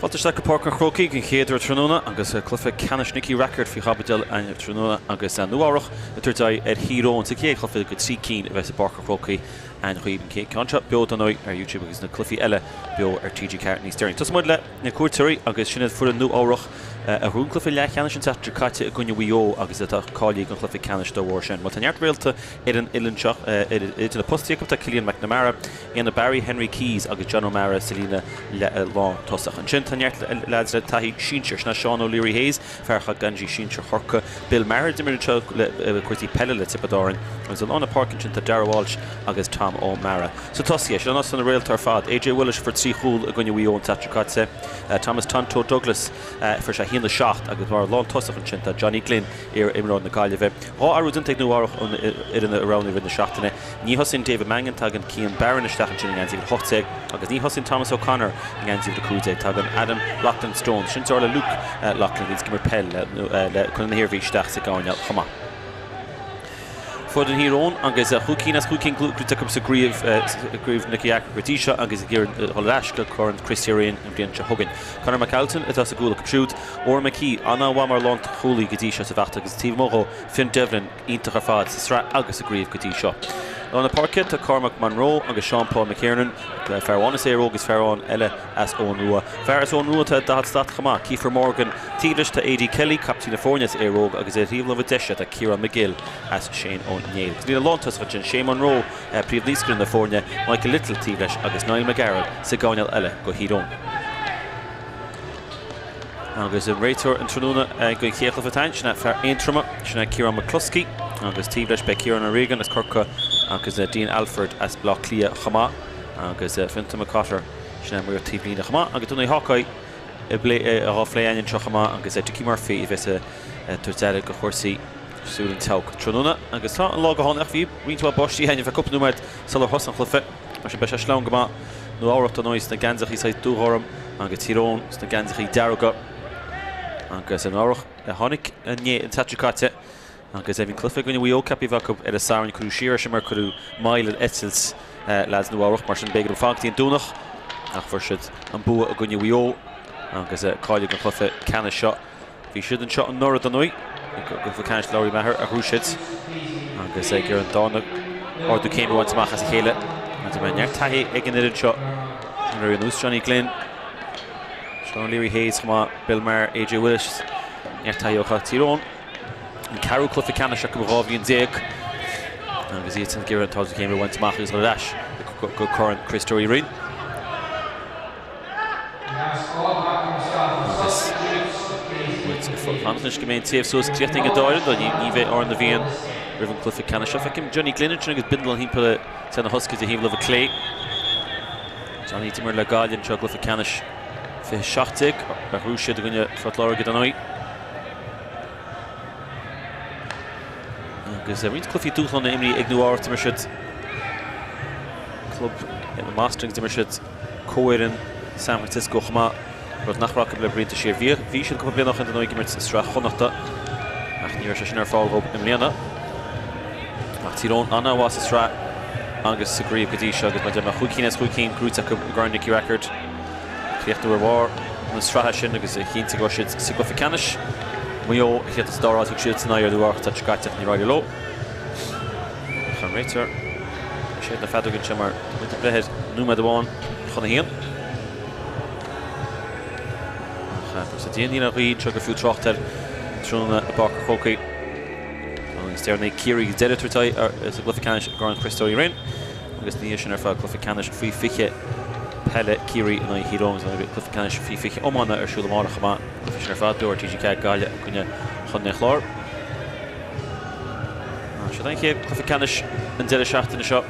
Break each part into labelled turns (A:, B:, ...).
A: Fáilte isteach go Páirc an Chrócaigh den chéad uair tráthnóna agus cluiche ceannais Nicky Rackard faoi chaibidil againn tráthnóna agus Nua Eabhrac ag tabhairt aghaidh ar Thír Eoghain sa chéad chluiche de thrí cinn a bheas i bPáirc an Chrócaigh againn dhaoibh. An chéad ceann seo beo dar ndóigh ar YouTube agus na cluichí eile beo ar TG4 níos deireanaí. Tosóidh muid le na cuairteoirí agus sin iad foireann Nua Eabhrac a ghnóthaigh an cluiche leathcheannais an tseachtain seo caite i gcoinne Mhaigh Eo agus atá cáilithe don chluiche ceannais dá bharr sin. Bhuel tá neart réalta ar an fhoireann seo idir na postaí acu tá Cillian McNamara, Éanna Barry, Henry Keyes agus John O'Mara sa líne lántosach. Ansin tá neart leaids le taithí sinsir, sin é Seán O'Leary Hayes, fear a chaith geansaí sinsir Chorcaí, Bill Maher, a d'imir anseo le cúrsaí peile le Tiobraid Árann, agus i lár na páirce ansin tá Darragh Walsh agus Tom O'Mara. Sna tosaithe, sin iad na réalta ar fad, AJ Willis a fuair 3 chúl i gcoinne Mhaigh Eo an tseachtain seo caite, Thomas Tonto Douglas, fuair sé 1-7 agus mar lántosach ansin tá Johnny Glynn, iar-imreoir na Gaillimhe. Dhá athrú déanta ag Nua Eabhrac ón fhoireann a roghnaíodh roimh na seachtaine. Ní thosaíonn David Mangan, tagann Cian Barron isteach ansin i ngeansaí uimhir 18 agus ní thosaíonn Thomas O'Connor i ngeansaí uimhir 15, tagann Adam Loughlin Stone, sinsear le Luke Loughlin, a bhíonns ag imirt peil le Contae na hIarmhí isteach sa gcoirnéal chomh maith. Foireann Thír Eoghain agus chúig cinn as chúig cinn gnóthaithe acu sa gcraobh, gcraobh Nicky Rackard go dtí seo agus ag iarraidh dul ar ais go Corn Christy Ring an bhliain seo chugainn. Conor McAlton atá sa gcúl acu siúd. Odhrán McKee, an-mhaith mar lánchúlaí go dtí seo sa bhfeachtas agus taobh amuigh dhó, Finn Devlin, iontach ar fad sa tsraith agus sa gcraobh go dtí seo. I lár na páirce tá Cormac Monroe agus Sean Paul McKiernan, fear amháin as Éire Óg agus fear amháin eile as Eoghan Rua. Fear as Eoghan Rua atá 40 slat chomh maith, Kiefer Morgan. Taobh leis tá Aidy Kelly, captaen na foirne as Éire Óg agus ar thaobh na láimhe deise tá Ciarán McGill as Shane Ó Néill. Agus líne lántosach ansin, Shane Monroe, príomh-naoscaire na foirne, Michael Little taobh leis agus Niall McGarrell sa gcoirnéal eile do Thír Eoghain. Agus an réiteoir an tráthnóna don chéad chluiche atá ann, sin é fear Aontroma, sin é Ciarán McCluskey agus taobh leis beidh Ciarán O'Regan as Corcaigh agus Dean Alford as Baile Átha Cliath chomh maith agus Fintan McCotter, sin é an maor taobhlíne chomh maith agus Donie Hawkeye á phlé againn anseo chomh maith agus Dickie Murphy a bheas ag tabhairt aire do chúrsaí súil an tseabhac tráthnóna agus tá an lá go hálainn ach bhí roinnt mhaith báistí againn ar feadh cúpla nóiméad sular thosaigh an chluiche. Mar sin beidh sé sleamhain go maith. Nua Eabhrac dar ndóigh sna geansachaí saghas dúghorm agus Tír Eoghain sna geansachaí dearga. Agus Nua Eabhrac a tháinig inné an tseachtain seo caite agus bhí an cluiche i gcoinne Mhaigh Eo ceaptha a bheith acu ar an Satharn. Cuireadh siar é sin mar cuireadh moill ar eitilt leaids Nua Eabhrac. Mar sin b'éigean dóibh fanacht go dtí an Domhnach ach fuair siad an bua i gcoinne Mhaigh Eo agus cáilithe don chluiche ceannais seo. Bhí siad anseo anuraidh dar ndóigh i gcluiche ceannais Lory Meagher a ghnóthaigh siad agus ag iarraidh an darna ardú céime a bhaint amach as a chéile. Agus beidh neart taithí ag an fhoireann seo ar nós Johnny Glynn, Sean O'Leary Hayes chomh maith, Bill Maher, AJ Willis, neart taithí ó chaith Tír Eoghain an ceathrú cluiche ceannais acu in 12 bhliain agus iad ag iarraidh an t-ardú céime a bhaint amach agus dul ar ais go Corn Chríost Rí. Agus muid ag fanacht anois go mbeidh an téamh suas críochnaithe ag an dá fhoireann, ní bheidh ár na bhFiann roimh an gcluiche ceannais seo. Feicim Johnny Glynn ansin agus bindealán thimpeall ar a chos ar thaobh láimhe clé. Johnny d'imir le Gaillimh anseo i gcluiche ceannais 2017 a ghnóthaigh siad i gcoinne Phort Láirge dar ndóigh. Agus roinnt cluichí dúshláin imrithe ag Nua Eabhrac d'imir siad club i mBoston agus d'imir siad comhfhoireann San Francisco chomh maith, rud nach raibh acu le blianta siar. Bhí bhí siad cúpla bliain ó shin dar ndóigh ag imirt sa Sraith Chonnachta ach ní raibh sé sin ar fáil dhóibh i mbliana. Ach Tír Eoghain an-mhaith sa tsraith agus sa gcraobh go dtí seo agus mar a deir mé chúig cinn as chúig cinn gnóthaithe acu i gCorn Nicky Rackard. Críochnú ar bharr na sraithe sin agus a chinntigh go raibh siad sa gcluiche ceannais. Maigh Eo a chríochnaigh sa dara háit, thug siad san aghaidh ar Nua Eabhrac an tseachtain seo caite ach níor éirigh leo. Ach an réiteoir ag séideadh na feadóige anseo mar tá muid ag breith ar nóiméad amháin chun a haon. Ach sa dian níl an ghaoth anseo gur fiú trácht air tráthnóna i bPáirc an Chrócaigh. Agus deireanaí Ciarraí deireadh tabhairt aghaidh sa gcluiche ceannais i gCorn Chríost Rí. Agus ina dhiaidh sin ar fad cluiche ceannais faoi 20 peile Ciarraí in aghaidh Thír Eoghain agus cluiche ceannais faoi 20 iomána ar siúl amárach chomh maith. Cluiche sin ar fad beo ar TG4 Gaillimh i gcoinne Chontae an Chláir. Seo an chéad cluiche ceannais an deireadh seachtaine seo.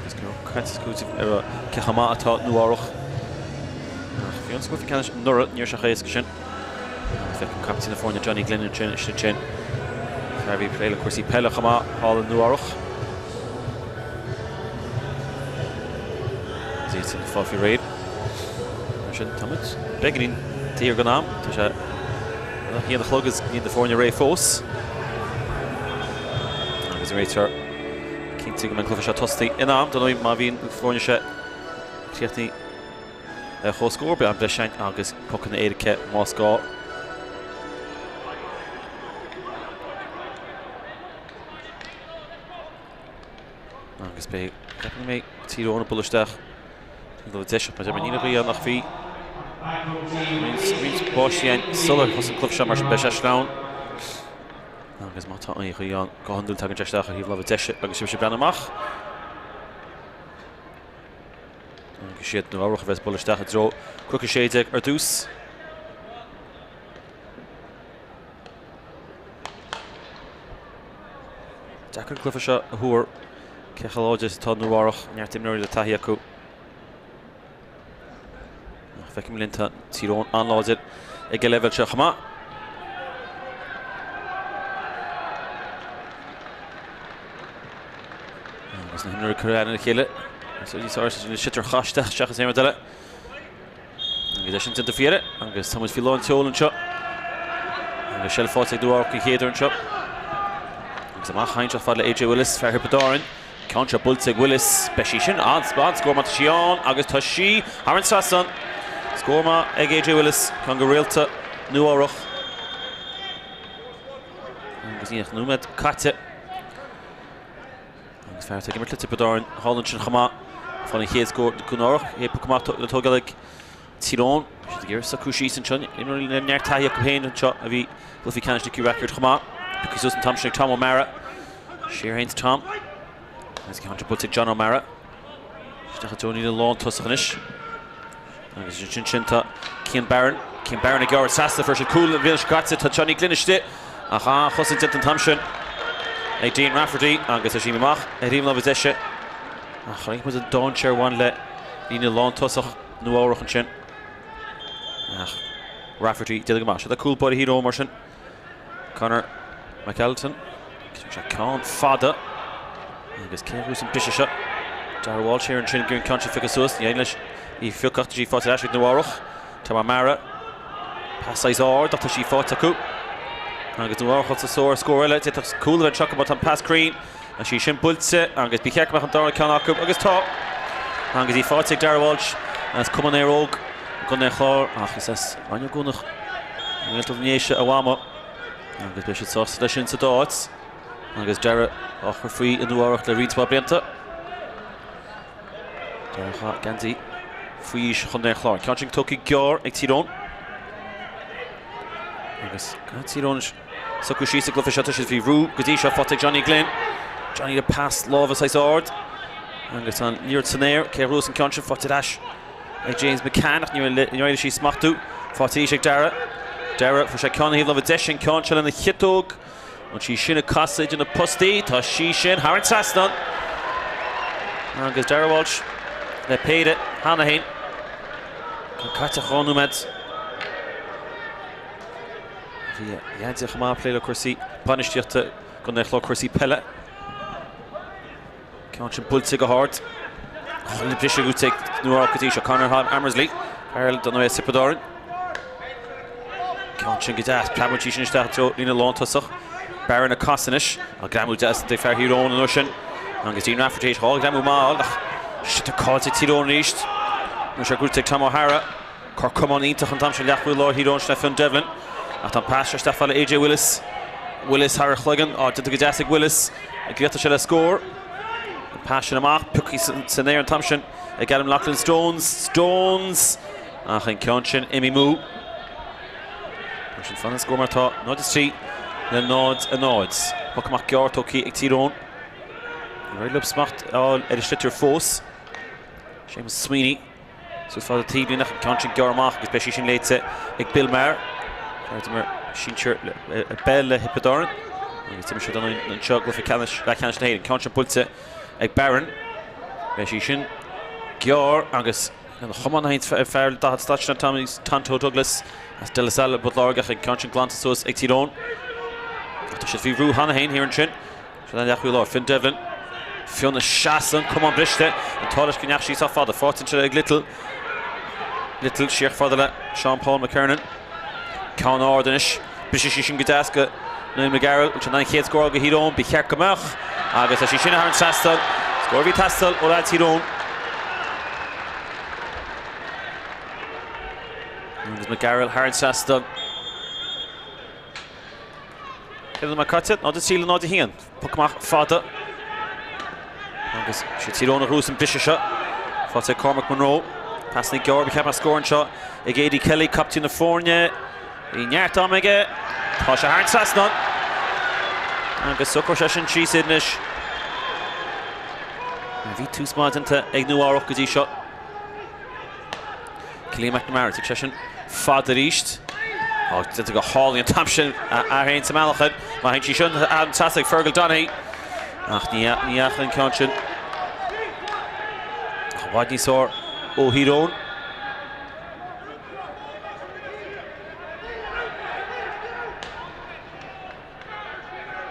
A: Agus go raibh caint is cúiteamh ar cé chomh maith atá Nua Eabhrac. Ach bhí an cluiche ceannais anuraidh, ní raibh sé chomh héasca sin. Feicim captaen na foirne Johnny Glynn ansin, istigh ansin. Fear a bhí ag plé le cúrsaí peile chomh maith thall i Nua Eabhrac. Agus iad sin ag fáil faoi réir. Mar sin, tá muid beagáinín thiar den am. Tá sé a haon a chlog agus níl na foirne réidh fós. Agus an réiteoir cinnte go mbeidh an cluiche seo tosaithe in am, dar ndóigh má bhíonn na foirne seo críochnaithe. ar chomhscór. Beidh am breise againn agus pocanna éirice más gá. Agus beidh, ceapaim go mbeidh Tír Eoghain ag bualadh isteach taobh láimhe deise, mar níl aon ghaoth ann ach bhí roinnt báistí ann sular thosaigh an cluiche seo, mar sin beidh sé sleamhain. Agus má tá aon ghaoth ann, go hiondúil tagann sé isteach ar thaobh láimhe deise agus sibhse ag breathnú amach. Agus siad Nua Eabhrach a bheas ag bualadh isteach i dtreo Cnoc 16 ar dtús. Deacair an cluiche seo a thuar. Cé chomh láidir is atá Nua Eabhrach, neart imreoirí le taithí acu. Ach feicim linn tá Tír Eoghain an-láidir ag an leibhéal seo chomh maith. Agus na himreoirí curtha ar a chéile. Sliotar chaite seachas aon rud eile. Agus é sin déanta faoi dheireadh agus tá muid faoi lán tseoil anseo. Agus seilbh faighte ag Nua Eabhrac den chéad uair anseo. Agus amach anseo fad le AJ Willis, fear Thiobraid Árann. Ceann seo buailte ag Willis. Beidh sí sin an-scór má tá sí ann agus tá sí thar an trasnán. Scór maith ag AJ Willis, ceann de réalta Nua Eabhrach. Agus ní ach nóiméad caite. Agus fear atá ag imirt le Tiobraid Árann thall ansin chomh maith. Fáil an chéad scór do Nua Eabhrach. Chéad poc amach le tógáil ag Tír Eoghain. Tá siad ag iarraidh socrú síos anseo. Imreoirí le neart taithí acu féin anseo a bhí i gcluichí ceannais Nicky Rackard chomh maith. Pioctha suas an t-am sin ag Tom O'Mara. Siar féin Tom. Agus ceann seo buailte ag John O'Mara. Isteach i dtreo an líne lántosach anois. Agus ansin sin tá Cian Barron. Cian Barron ag gearradh trasna, fuair siad cúl an bhliain seo caite. Tá Johnny Glynn istigh ach an-chosaint déanta an t-am sin ag Dean Rafferty agus tá sí amach ar thaobh na láimhe deise. Ach chonaic muid an dainséar a bhain le líne lántosach Nua Eabhrach ansin. Ach Rafferty déanta go maith. Seo cúl báire Thír Eoghain mar sin. Conor McAlton. Sé ceann fada. Agus cé a bhuas an briseadh seo? Darragh Walsh thiar ansin ag iarraidh an ceann seo a phiocadh suas. Ní éiríonn leis í a phiocadh. Tá sí faighte ar ais ag Nua Eabhrach. Tom O'Mara. Pas saghas ard ach tá sí faighte acu. Agus Nua Eabhrach sa sór scór eile. D'fhéadfadh cúl a bheith anseo acu má tá an pas cruinn. Tá sí sin buailte agus ba cheart go mbeadh an dara ceann acu agus tá. Agus í faighte ag Darragh Walsh as Cumann Aodh Óg i gContae an Chláir ach is as Rinn Ó gCuanach i nGaeltacht na nDéise a mhama agus beidh siad sásta leis sin sa dá áit agus Darragh á chur faoi i Nua Eabhrac le roinnt mhaith blianta. Darragh a chaith geansaí faoi aois Chontae an Chláir. Ceann sin tógtha gearr ag Tír Eoghain. Agus Tír Eoghain Socrú síos sa gcluiche seo, tá siad faoi bhrú go dtí seo, faighte ag Johnny Glynn. Johnny le pas láimhe saghas ard. Agus an liathróid san aer, cé a ghnóthós an ceann sin, faighte ar ais ag James McCann ach níor éirigh leis í a smachtú. Faighte arís ag Darragh. Darragh, fuair sé ceann ar thaobh láimhe deise, an ceann seo lena chiotóg. An sí sin ag casadh idir na postaí, tá sí sin thar an trasnán. Agus Darragh Walsh le péire cheana féin. Caite 2 nóiméad. Bhí a dhaid chomh maith ag plé le cúrsaí bainistíochta i gContae an Chláir, cúrsaí peile. Ceann sin buailte go hard. Chuile briseadh uait ag Nua Eabhrac go dtí seo. Conor Hammersley, fear eile don as Tiobraid Árann. Ceann sin go deas. Preabann sí sin isteach i dtreo líne lántosach. Barron ag casadh anois. Tá greamú deas ag fear Thír Eoghain an uair sin. Agus Dean Rafferty tar éis dhá ghreamú maith a fháil ach sliotar caillte ag Tír Eoghain arís. Nó sé gnóthaithe ag Tom O'Hara. Cor camán iontach an t-am sin leathchúlaí láir Thír Eoghain sin é Fionn Devlin. Ach tá an pas seo isteach fad le AJ Willis. Willis thar a chloigeann. Á, déanta go deas ag Willis. An gcríochnóidh sé le scór. An pas sin amach. Pioctha san aer an t-am sin ag Adam Loughlin Stones. Stones! Ach an ceann sin imithe amú. Mar sin fanann an scór mar atá. 0-3 le 0-0. Poc amach gearr tógtha ag Tír Eoghain. Níor éirigh leo smacht a fháil ar an sliotar fós. Séamus Sweeney. Suas fada taobhlíne ach an ceann sin gearr amach agus beidh sí sin léite ag Bill Maher. Fear a d'imir sinsir peil le Thiobraid Árann agus d'imir sé don anseo i gcluiche ceannais leathcheannais na hÉireann. Ceann sin buailte ag Barron. Beidh sí sin gearr agus an chuma na fear 40 slat sin Tommy Tonto Douglas as De La Salle i bPort Láirge ach an ceann sin glanta suas ag Tír Eoghain. Tá siad faoi bhrú cheana féin thiar ansin. Sin an leathchúlaí láir, Fionn Devlin. Fionn ag seasamh, an camán briste. An t-ádh leis go ndeachaigh sí sách fada. Faighte ansin ag Little. Little siar fada le Sean Paul McKernan. Ceann ard anois. Briseann sí sin go deas go Niall McGarrell. Bhfuil sé in ann an chéad scór a fháil do Thír Eoghain? Ba cheart go mbeadh. Agus tá sí sin thar an trasnán. Scór a bhí ag teastáil ó leaids Thír Eoghain. Agus McGarrell thar an trasnán. Céad nóiméad caite, 0-3 le 0-1. Poc amach fada. Agus sé Tír Eoghain a ghnóthós an briseadh seo. Faighte ag Cormac Munroe. Pasanna gearr, ba cheart mar scór anseo ag Aidy Kelly, captaen na foirne. Bhí neart ama aige. Tá sé thar an trasnán. Agus socróidh sé sin síos iad anois. Bhí tús maith déanta ag Nua Eabhrac go dtí seo. Cillian McNamara, tig seisean fada arís. Ó, déanta go hálainn an t-am sin a théann sa mbealach air. Má théann sí sin an trasna ag Fergal Donaghy. Ach ní fhaca an ceann sin. Ach i bhfad níos fearr ó Thír Eoghain.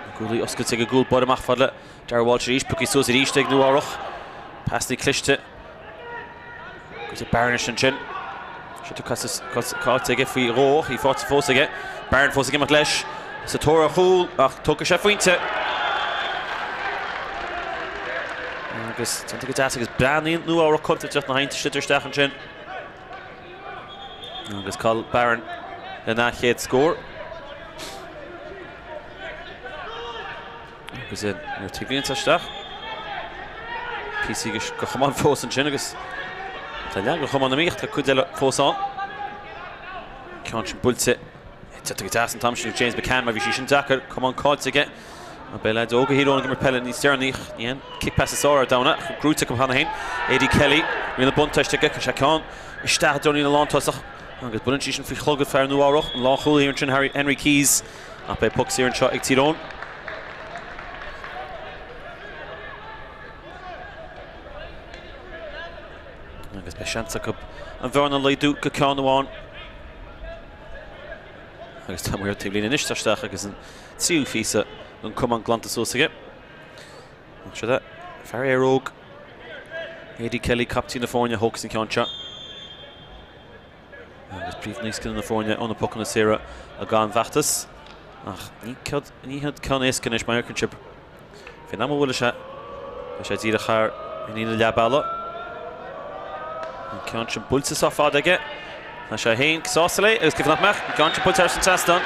A: Na guaillí oscailte ag an gcúl báire amach fad le Darragh Walsh arís, pioctha suas arís ag Nua Eabhrach. Pasanna cliste go dtí Barron ansin. Sliotar caillte aige faoi dhó, í faighte fós aige. Barron fós ag imeacht leis sa tóir ar chúl ach tógfaidh sé pointe. Agus déanta go deas agus breathnaíonn Nua Eabhrach contúirteach nuair a théann an sliotar isteach ansin. Agus Cathal Barron lena chéad scór. Agus nuair a taobhlíonn sé isteach, píosaí de chamán fós ansin agus tá leath den chamán imithe, tá cuid eile fós ann. Ceann sin buailte déanta go deas an t-am sin ag James McCann mar bhí sí sin deacair, camán caillte aige. Beidh leaids óga Thír Eoghain ag imirt peile níos deireanaí. Ní an kick pass is fearr ar domhan ach gnóite acu cheana féin. Aidy Kelly, riail an buntáiste aige, cuireann sé ceann isteach i dtreo an líne lántosach agus buaileann sí sin faoi chlogad fear Nua Eabhrach, an lánchúlaí ansin Harry Henry Keyes. Ach beidh poc saor anseo ag Tír Eoghain. Agus beidh seans acu an bhearna a laghdú go ceann amháin. Agus tá maor taobh líne anois isteach agus an tríú phíosa den chamán glanta suas aige. Ach seo é, fear aeróg. Aidy Kelly, captaen na foirne, a thógfas an ceann seo. Agus príomhnaoscanna na foirne ó na pocanna saora ag an bhfeachtas. Ach ní hiad ceann éasca anois mar fheiceann sibh. Fén am a bhuailfidh sé, beidh sé díreach thar an líne leath bealaigh. An ceann sin buailte sách fada aige. Tá sé féin sásta léi agus cé nach mbeadh an ceann sin buailte thar an trasnán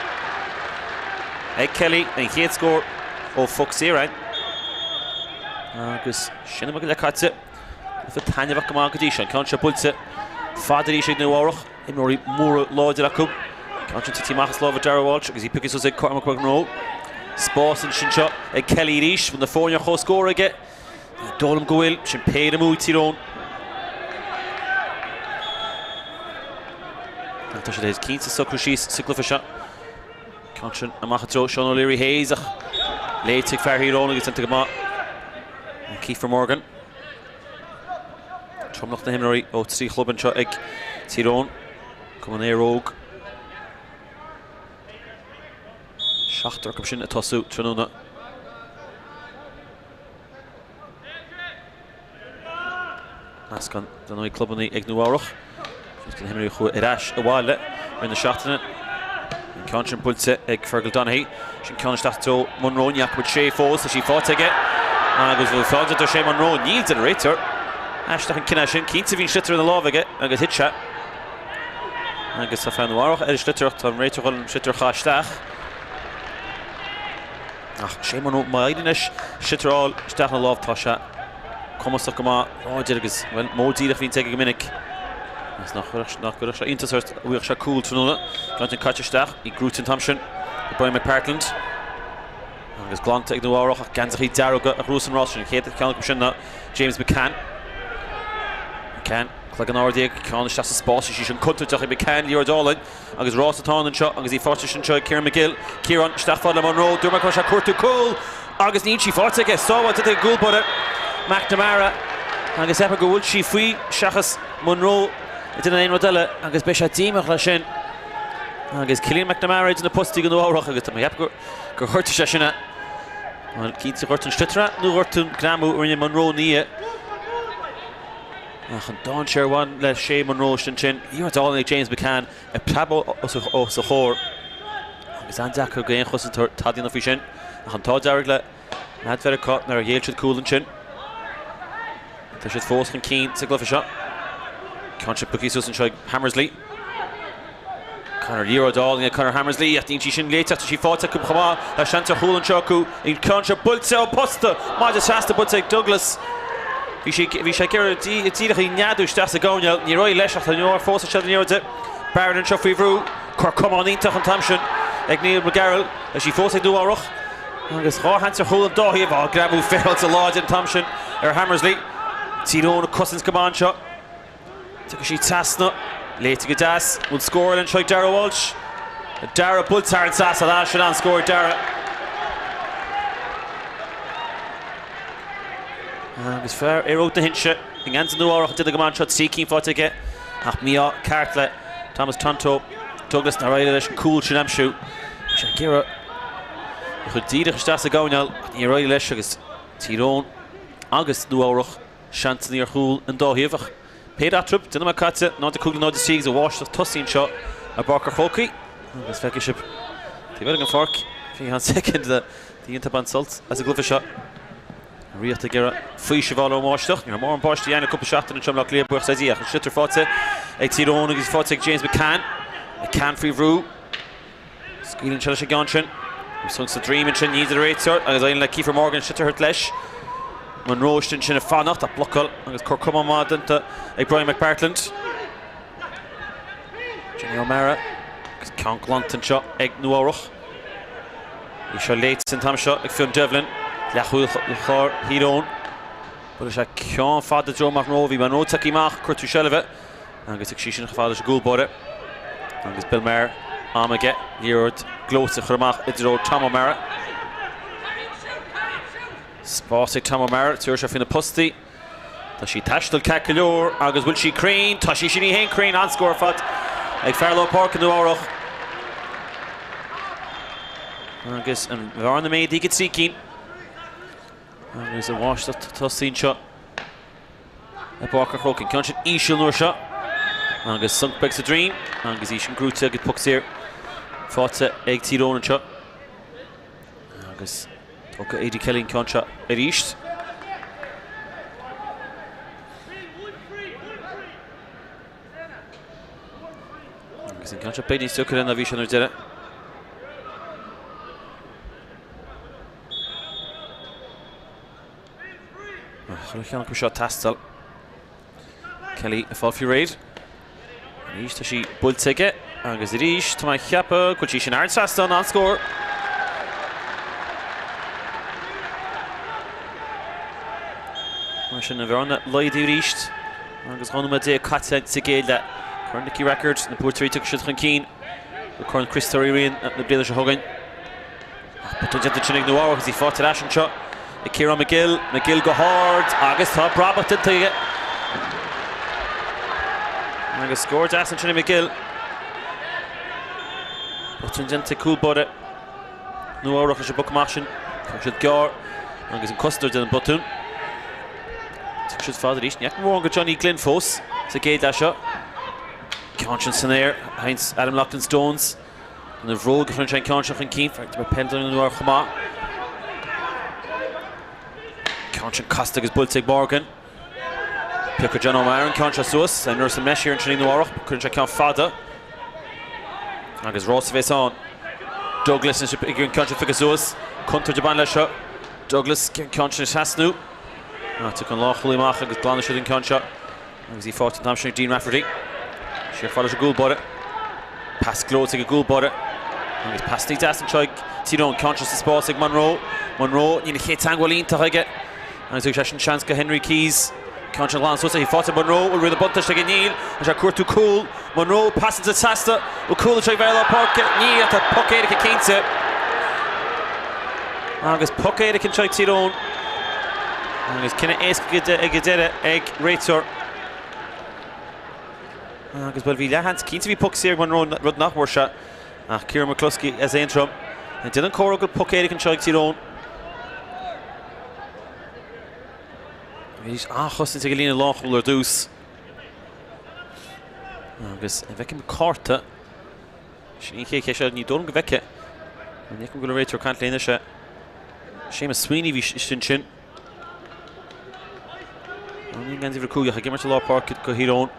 A: ag Kelly, an chéad scór ó phoc saor againn. Agus sin am go leith caite. Cluiche taitneamhach go maith go dtí seo. An ceann seo buailte fada arís ag Nua Eabhrach. Imreoirí móra láidir acu. Ceann sin tite amach as lámha Darragh Walsh agus í pioctha suas ag Cormac Munroe. Spás ansin seo ag Kelly arís. Bhfuil na foirne ar comhscór aige? Ní dóigh liom go bhfuil. Sin péire amú ag Tír Eoghain. Tá siad cinnte socrú síos sa gcluiche seo. Ceann sin amach i dtreo Sean O'Leary Hayes ach léite ag fear Thír Eoghain agus déanta go maith Kiefer Morgan. Tromlach na himreoirí ó 3 chlub anseo ag Tír Eoghain, Cumann Aer Óg. Seachtar acu sin ag tosú tráthnóna. Meascán de na clubanna ag Nua Eabhrach. Agus na himreoirí a chuaigh ar ais abhaile roimh na seachtaine. An ceann sin buailte ag Fergal Donaghy. Sin ceann isteach i dtreo Munroe. Ní fhaca muid Shay fós. Tá sí faighte aige. Agus bhfuil feall déanta ar Shay Munroe? Níl, deir an réiteoir. Aisteach an cinneadh sin. Cinnte bhí an sliotar ina lámh aige agus thit sé. Agus tá fear Nua Eabhrach ar an sliotar ach tá an réiteoir chun an sliotar a chaitheamh isteach. Ach Shay Munroe, má éiríonn leis sliotar a fháil isteach ina lámh, tá sé cumasach go maith, láidir agus, bhuel, modh díreach a bhíonns aige go minic. Agus nach gcuirfeadh sé iontas ort dá bhfaigheadh sé cúl tráthnóna. Ceann sin caite isteach, í gnóite an t-am sin ag Brian McPartland. Agus glanta ag Nua Eabhrach ach geansachaí dearga a ghnóthós an rás sin. An chéad cheann acu sin ná James McCann. McCann, cloigeann ard aige, ceann isteach sa spás, is í sin contúirteach ag McCann, liathróid álainn. Agus rás atá ann anseo agus í faighte anseo ag Kieran McGill. Kieran isteach fad le Munroe. Dúirt mé go raibh sé ag cuartú cúl agus níl sí faighte aige. Sábháilte ag an gcúl báire McNamara agus ceapaim go bhfuil sí faoi seachas Munroe ag déanamh aon rud eile agus beidh sé díomách leis sin. Agus Cillian McNamara idir na postaí do Nua Eabhrach agus tá mé ag ceapadh gur ghortaigh sé sin é. Bhuel, cinnte ghortaigh an sliotar é nó ghortaigh an greamú a rinne Munroe ina dhiaidh. Ach an dainséar a bhain le Shay Munroe sin sin, liathróid álainn ag James McCann ag preabadh os a chomhair agus an-deacair d'aon chosantóir tada a dhéanamh faoi sin. Ach an t-ádh dearg le leaids Mheiriceá nár ghéill siad cúl ansin. Tá siad fós chun cinn sa gcluiche seo. Ceann sin pioctha suas anseo ag Hammersley. Conor Liathróid álainn ag Conor Hammersley ach níl sí sin léite ach tá sí faighte acu chomh maith. Tá seans ar chúl anseo acu. An ceann seo buailte ón posta. Maide trasna buailte ag Douglas. Bhí sé bhí sé ag iarraidh díreach í neadú isteach sa gcoirnéal. Níor éirigh leis ach tá Nua fós i seilbh na liathróide. Barron anseo faoi bhrú. Cor camán iontach an t-am sin ag Neil McGarrell. Tá sí fós ag Nua Eabhrach. Agus dhá sheans ar chúl an dá thaobh. Á, greamú féaráilte láidir an t-am sin ar Hammersley. Tír Eoghain ag cosaint go maith anseo. Tiocfaidh sí trasna. Léite go deas. Bhfuil scór eile anseo ag Darragh Walsh? Darragh buailte thar an trasnán. Ah, sin an-scór ag Darragh. Agus fear Aeróg na hInse i ngeansaí Nua Eabhrach ag déanamh go maith anseo. 3 cinn faighte aige. Ach mí-ádh ceart le Thomas Tonto. Douglas nár éirigh leis an cúl sin aimsiú. Bhí sé ag iarraidh a chur díreach isteach sa gcoirnéal ach níor éirigh leis agus Tír Eoghain agus Nua Eabhrach Seansanna ar chúl an dá thaobh ach pé eatarthu, 10 nóiméad caite, 0-5 le 0-3 agus an bháisteach tosaithe anseo i bPáirc an Chrócaigh agus feicfidh sibh taobh eile den pháirc faoi cheann soicind le daoine ag baint sult as an gcluiche seo. An Ríocht ag iarraidh faoiseamh a fháil ón mbáisteach. Ní raibh mórán báistí ann le cúpla seachtain anseo i mBaile Átha Cliath, buíochas le Dia, ach an sliotar faighte ag Tír Eoghain agus faighte ag James McCann. McCann faoi bhrú. Scaoileann sé leis an gceann sin. Sonc sa droim ansin, ní idir réiteoir agus éiríonn le Kiefer Morgan sliotar a thabhairt leis. Monroe istigh ansin ag fanacht ach blocáil agus cor camán maith déanta ag Brian McPartland. Johnny O'Mara agus ceann glanta anseo ag Nua Eabhrach. Í seo léite an t-am seo ag Fionn Devlin. Leathchúlaí Thír Eoghain. Buail sé ceann fada i dtreo Monroe. Bhí Monroe tagtha amach, cuartú seilbhe. Agus ag sí sin chomh fada leis an gcúl báire. Agus Bill Maher am aige liathróid gleoite a chur amach i dtreo Tom O'Mara. Spás ag Tom O'Mara, tabharfaidh sé faoi na postaí. Tá sí ag taisteal ceart go leor agus bhfuil sí cruinn? Tá sí sin í fhéin cruinn, an-scór ar fad ag fear lár páirce Nua Eabhrach. Agus an bhearna méadaithe go 3 cinn. Agus an bháisteach tosaithe anseo. I bPáirc an Chrócaigh. An ceann sin íseal an uair seo agus sonc beag sa droim agus í sin gnóite agus poc saor faighte ag Tír Eoghain anseo. Agus tógfaidh Eddie Kelly an ceann seo arís. Agus an ceann seo beidh níos deacair ná bhí sé ar deireadh. Chuir an ceann acu seo ag teastáil. Kelly ag fáil faoi réir. Arís tá sí buailte aige agus arís tá mé ag ceapadh go bhfuil sí sin thar an trasnán, an-scór. Mar sin an bhearna laghdaithe arís agus 12 nóiméad caite sa gcéad leath. Corn Nicky Rackard, na buaiteoirí tiocfaidh siad chun cinn do Corn Chriostóir Uí Riain na bliana seo chugainn. Ach botún déanta ansin ag Nua Eabhrac agus í faighte ar ais anseo ag Ciarán McGill. McGill go hard agus tá brabach déanta aige. Agus scór deas ansin ag McGill. Botún déanta ag cúl báire Nua Eabhrac leis an bpoc amach sin. Tá siad gearr agus an cosantóir déanamh botún. Tiocfaidh siad fada arís. Ní fhaca mórán de Johnny Glynn fós sa gcéad leath seo. Ceann sin san aer. Heinz Adam Loughlin Stones. Ina bhróg a chuireann sé an ceann seo chun cinn. Feictear peileadóir Nua Eabhrac chomh maith. Ceann sin casta agus buailte ag Morgan. Piocfaidh John O'Mara an ceann seo suas. An uair sa mbeis siar ansin ag Nua Eabhrac. Cuireann sé ceann fada. Agus rás a bheas ann. Douglas ag an ceann seo a phiocadh suas. Contúirt ag baint leis seo. Douglas an ceann sin a thrasnú. Tiocfaidh an lánchúlaí amach agus glanfaidh siad an ceann seo. Agus í faighte an t-am sin ag Dean Rafferty. Siar fada leis an gcúl báire. Pas gleoite ag an gcúl báire. Agus pas níos deas anseo ag Tír Eoghain. Ceann seo sa spás ag Monroe. Monroe, níl an chéad teagmháil iontach aige. Agus thug sé sin seans go Henry Keyes. Ceann sin glan suas í faighte Monroe. Bhfuil rith an buntáiste aige? Níl. Tá sé ag cuartú cúl. Monroe, pas insa trasna. Bhfuil cúl anseo ag fear lár páirce? Níl. Ach tá poc éirice cinnte. Agus poc éirice anseo ag Tír Eoghain. Agus cinneadh éasca ag an deireadh ag réiteoir. Agus bhuel bhí leathsheans cinnte bhí poc saor ag Monroe, rud nach bhfuair sé. Ach Kieran McCluskey as Aontroim. Ag déanamh an comhartha go bhfuil poc éirice anseo ag Tír Eoghain. Bhí an-chosaint ag an líne lánchúil ar dtús. Agus an bhfeicim cárta? Sin an chéad cheist eile, ní dóigh liom go bhfeicfidh. Ní fheicim go bhfuil an réiteoir ag caint léi anois. Séamus Sweeney a bhí istigh ansin. Ní gan uimhir 5 ach ag imirt i lár páirce do Thír Eoghain.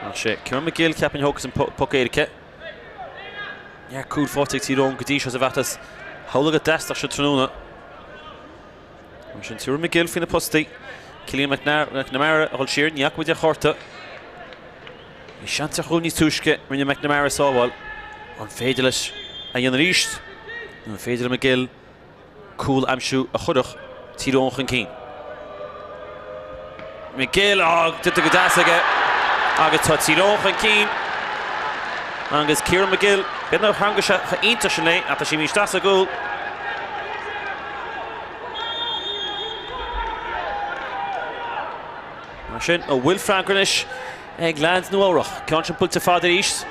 A: Ach sé Ciarán McGill, cheapfainn, a thógfas an poc éirice. Neart cúil faighte ag Tír Eoghain go dtí seo sa bhfeachtas. Shamhlaigh go dteastódh sé tráthnóna. Mar sin Ciarán McGill faoi na postaí. Cillian McNamara a dhul siar, ní fhaca muid aon chárta. Bhí seans ar chúl níos túisce, rinne McNamara sábháil. An féidir leis a dhéanamh arís? Nó an féidir le McGill cúl a aimsiú a chuirfeadh Tír Eoghain chun cinn? McGill, á, déanta go deas aige agus tá Tír Eoghain chun cinn agus Ciarán McGill, b'fhéidir nár theangaigh sé chomh iontach sin léi ach tá sí imithe isteach sa gcúl. Mar sin, an bhfuil freagra anois ag leaids Nua Eabhrach? Ceann sin buailte fada arís.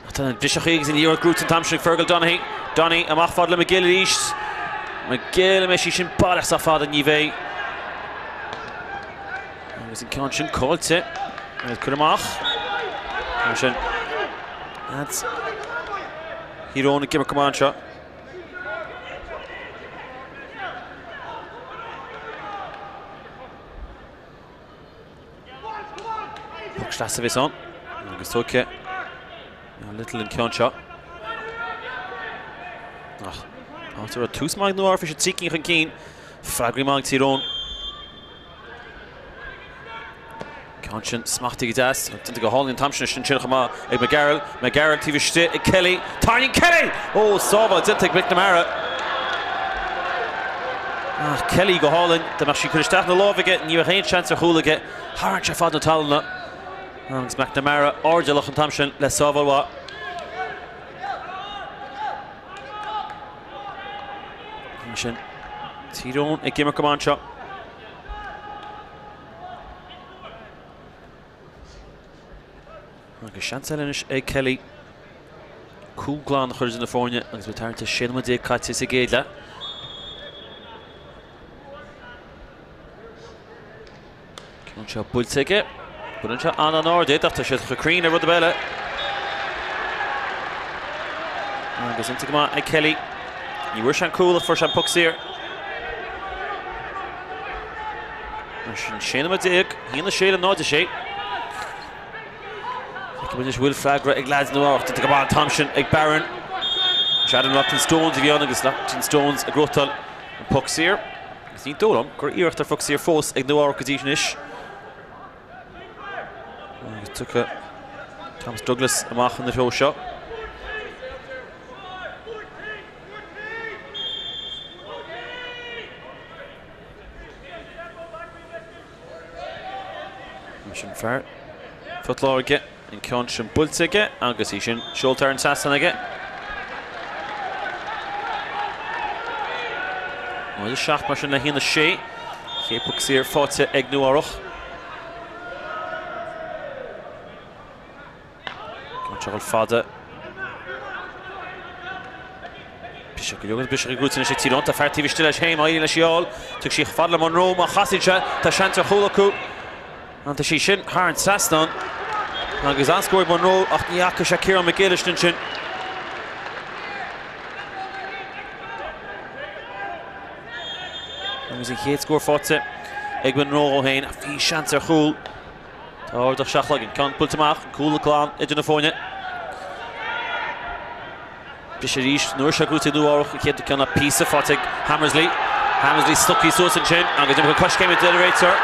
A: Ach tá na driseachaí agus an liathróid gnóite an t-am sin ag Fergal Donaghy. Donaghy amach fad le McGill arís. McGill, an mbeidh sí sin baileach sách fada? Ní bheidh. Agus an ceann sin caillte. Agus curtha amach. Mar sin, leaids Thír Eoghain ag imirt go maith anseo. Poc deas a bheas ann agus tógtha Little an ceann seo. Ach áit a raibh tús maith ag Nua Eabhrac bhí siad 3 cinn chun cinn. Freagraí maith ag Tír Eoghain. Ceann sin smachtaithe go deas. Déanta go hálainn an t-am sin ansin chomh maith ag McGarrell. McGarrell taobh istigh ag Kelly. Tarraingíonn Kelly! Ó, sábháil déanta ag McNamara. Ach Kelly go hálainn. Dá mbeadh sí curtha isteach ina lámh aige, ní bheadh aon seans ar chúl aige. Tharraing sé fad na talúna. Agus McNamara airdeallach an t-am sin le sábháil mhaith. Mar sin, Tír Eoghain ag imirt go maith anseo. Agus seans eile anois ag Kelly cúl glan a chur idir na foirne agus muid thart ar 16 nóiméad caite sa gcéad leath. Ceann seo buailte aige. Buaileann sé an-an-ard é, ach tá siad chomh cruinn le rud ar bith eile. Agus iontach go maith ag Kelly. Ní bhfuair sé an cúl ach fuair sé an poc saor. Mar sin 16 nóiméad, 1 6 le 0 6. Feicfidh muid anois bhfuil freagra ag leaids Nua Eabhrac. Déanta go maith an t-am sin ag Barron. Adam Loughlin Stones a bhí ann agus Loughlin Stones ag gnóthachtáil an poc saor. Agus ní dóigh liom go raibh iarracht ar phoc saor fós ag Nua Eabhrac go dtí anois. Agus tugtha Thomas Douglas amach ina threo seo. Sin fear Phort Láirge an ceann sin buailte aige agus í sin seolta thar an trasnán aige. 0 7 mar sin le 1 6. Chéad poc saor faighte ag Nua Eabhrach. Ceann seo fada. Briseadh go leor briseadh gnóite anois ag Tír Eoghain. Tá fear taobh istigh leis féin, má éiríonn leis í a fháil. Tig sí fada le Monroe, má chasann sé, tá seans ar chúl acu. An tá sí sin thar an trasnán. Agus an-scór ag Monroe ach ní fhaca sé Ciarán McGill istigh ansin. Agus an chéad scór faighte ag Monroe ó féin. Bhí seans ar chúl. Tá ardach seachlag, an ceann buailte amach, cúl glan idir na foirne. Briseadh arís, an uair seo gnóite ag Nua Eabhrac, an chéad ceann píosa faighte ag Hammersley. Hammersley stoptha suas ansin agus iomarca coiscéime deir an réiteoir.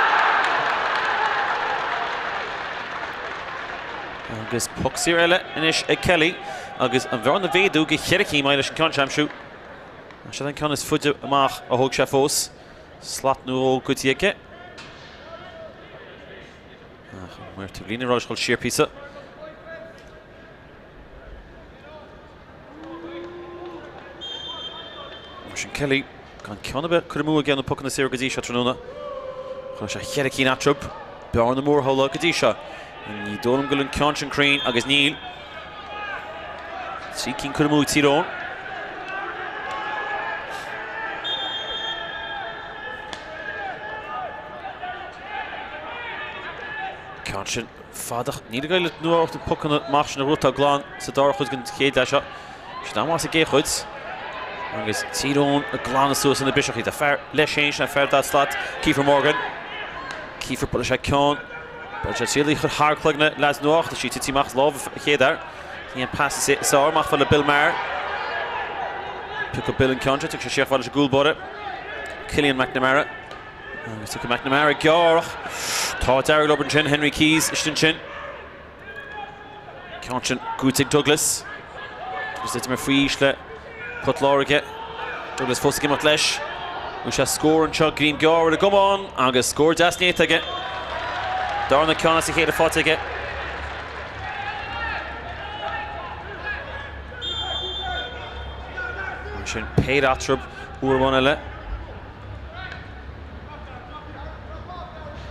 A: Agus poc saor eile anois ag Kelly agus an bhearna a mhéadú go cheithre cinn maidir leis an ceann seo a aimsiú. Seo an ceann is faide amach a thóg sé fós. Slat nó dhó goidte aige. Ach an maor taobh líne ag rá leis dul siar píosa. Mar sin Kelly gan ceann ar bith curtha amú aige ar na pocanna saora go dtí seo tráthnóna. Chuir sé cheithre cinn eatarthu. Bearna mór shamhlaigh go dtí seo. Ní dóigh liom go bhfuil an ceann sin cruinn agus níl. 3 cinn curtha amú ag Tír Eoghain. Ceann sin fada. Níl ag éirí le Nua Eabhrac na pocanna amach sin a ghnóthachtáil glan sa dara chuid den chéad leath seo. Sin an-mhaith sa gcéad chuid. Agus Tír Eoghain ag glanadh suas ina briseachaí. Tá fear leis féin, sin fear dá slat, Kiefer Morgan. Kiefer buaileann sé ceann. Beidh sé triail í a chur thar cloigne leaids Nua Eabhrac. Tá sí tite amach as lámh an chéad fhear. Ní an pas is fearr amach fad le Bill Maher. Piocfaidh Bill an ceann seo, tiocfaidh sé siar fad leis an gcúl báire. Cillian McNamara. Agus tiocfaidh McNamara gearr ach tá dearg-obair ansin, Henry Keyes istigh ansin. Ceann sin gnóthaithe ag Douglas. Douglas ag imirt faoi aois le Port Láirge. Douglas fós ag imeacht leis. Bhfuil sé scór anseo, greim gearr ar an gcamán agus scór deas néata aige. Darna ceann as a chéile faighte aige. Ansin péire eatarthu uair amháin eile.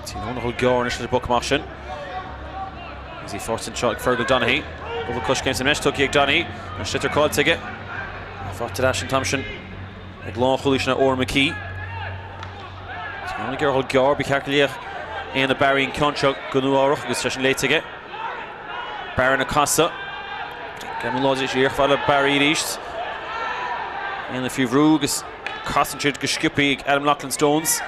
A: Tír Eoghain a dhul gearr anois leis an bpoc amach sin. Agus í faighte anseo ag Fergal Donaghy. Cúpla coiscéim sa mbreis tugtha ag Donaghy. An sliotar caillte aige. Faighte ar ais an t-am sin ag lánchúlaí sin Odhrán McKee. Tír Eoghain ag iarraidh a dhul gearr. Ba cheart go léifeadh Éanna Barry an ceann seo go Nua Eabhrac agus seisean léite aige. Barron ag casadh. Greamú láidir siar chomh fada le Barry arís. Éanna faoi bhrú agus casann siad go sciobtha ag Adam Loughlin Stones.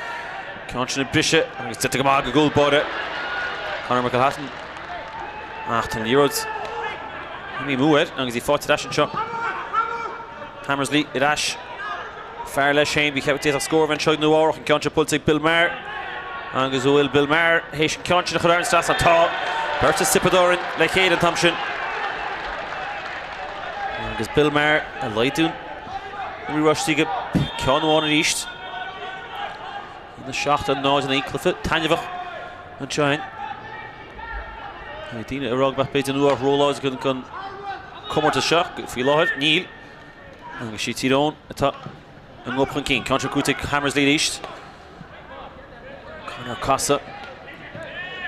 A: Ceann sin ag briseadh agus déanta go maith ag an gcúl báire. Conor McElhatton. Ach tá an liathróid imithe amú air agus í faighte ar ais anseo. Hammersley ar ais. Fear leis féin, bhí ceap d'fhéadfadh scór a bheith anseo ag Nua Eabhrac, an ceann seo buailte ag Bill Maher agus an bhfuil Bill Maher théis an ceann sin a chur thar an trasnán? Tá! Beirt as Tiobraid Árann le chéile an t-am sin agus Bill Maher ag laghdú na riaráistí go ceann amháin arís. 1, 7, 0, 9, cluiche taitneamhach anseo againn. Bhí daoine ag rá go mbeadh b'fhéidir Nua Eabhrac róláidir don chomórtas seo faoi láthair. Níl. Agus sí Tír Eoghain atá i ngob chun cinn. Ceann seo gnóthaithe ag Hammersley arís. Conor ag casadh.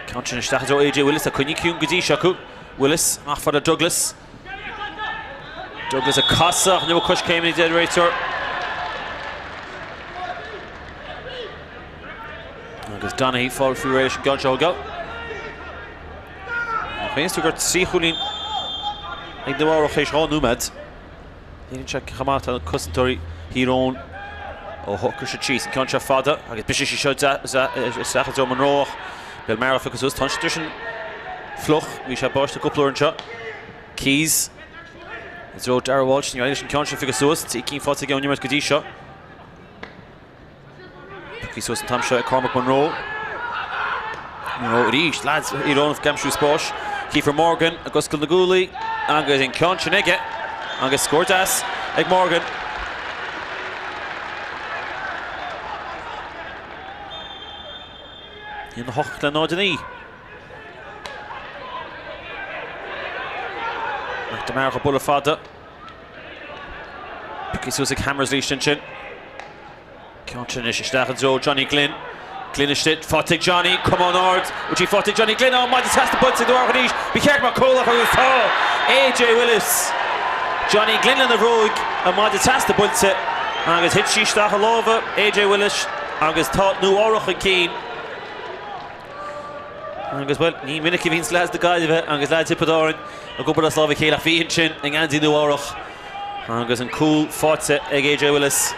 A: Ceann sin isteach i dtreo AJ Willis. Tá coinnithe ciúin go dtí seo acu. Willis amach fad le Douglas. Douglas ag casadh ach níl coiscéimeanna deir an réiteoir. Agus Donaghy fáil faoi réir leis an gceann seo a thógáil. Chuimhnigh tú gur 3 chúilín ag Nua Eabhrac théis 2 nóiméad. Léiríonn sé chomh maith atá na cosantóirí Thír Eoghain ó shocraigh siad síos. An ceann seo fada agus briseann sí seo isteach i dtreo Monroe ach Bill Maher á phiocadh suas. Tá an sliotar sin fliuch. Bhí sé báisteach cúpla uair anseo. Keyes i dtreo Darragh Walsh. Ní éirigh leis an ceann sin a phiocadh suas. 3 cinn faighte aige ón imirt go dtí seo. Pioctha suas an t-am seo ag Cormac Monroe. Monroe arís, lads Thír Eoghain ag aimsiú spáis. Kiefer Morgan ag oscailt na gcuaillí agus an ceann sin aige agus scór deas ag Morgan. 1-8 le 0-9. McNamara ag bualadh fada. Pioctha suas ag Hammersley ansin. Ceann sin anois isteach i dtreo Johnny Glynn. Glynn istigh, faighte ag Johnny, camán ard, bhfuil sí faighte ag Johnny Glynn, á, maide trasna buailte ag Nua Eabhrac arís, ba cheart go mbeadh cúl acu agus tá! AJ Willis. Johnny Glynn lena bhróig, an maide trasna buailte agus thit sí isteach i lámha AJ Willis agus tá Nua Eabhrac chun cinn. Agus, bhuel, ní minic a bhíonns leaids na Gaillimhe agus leaids Thiobraid Árann ag obair as lámh a chéile ach bhí ansin i ngeansaí Nua Eabhrac agus an cúl faighte ag AJ Willis.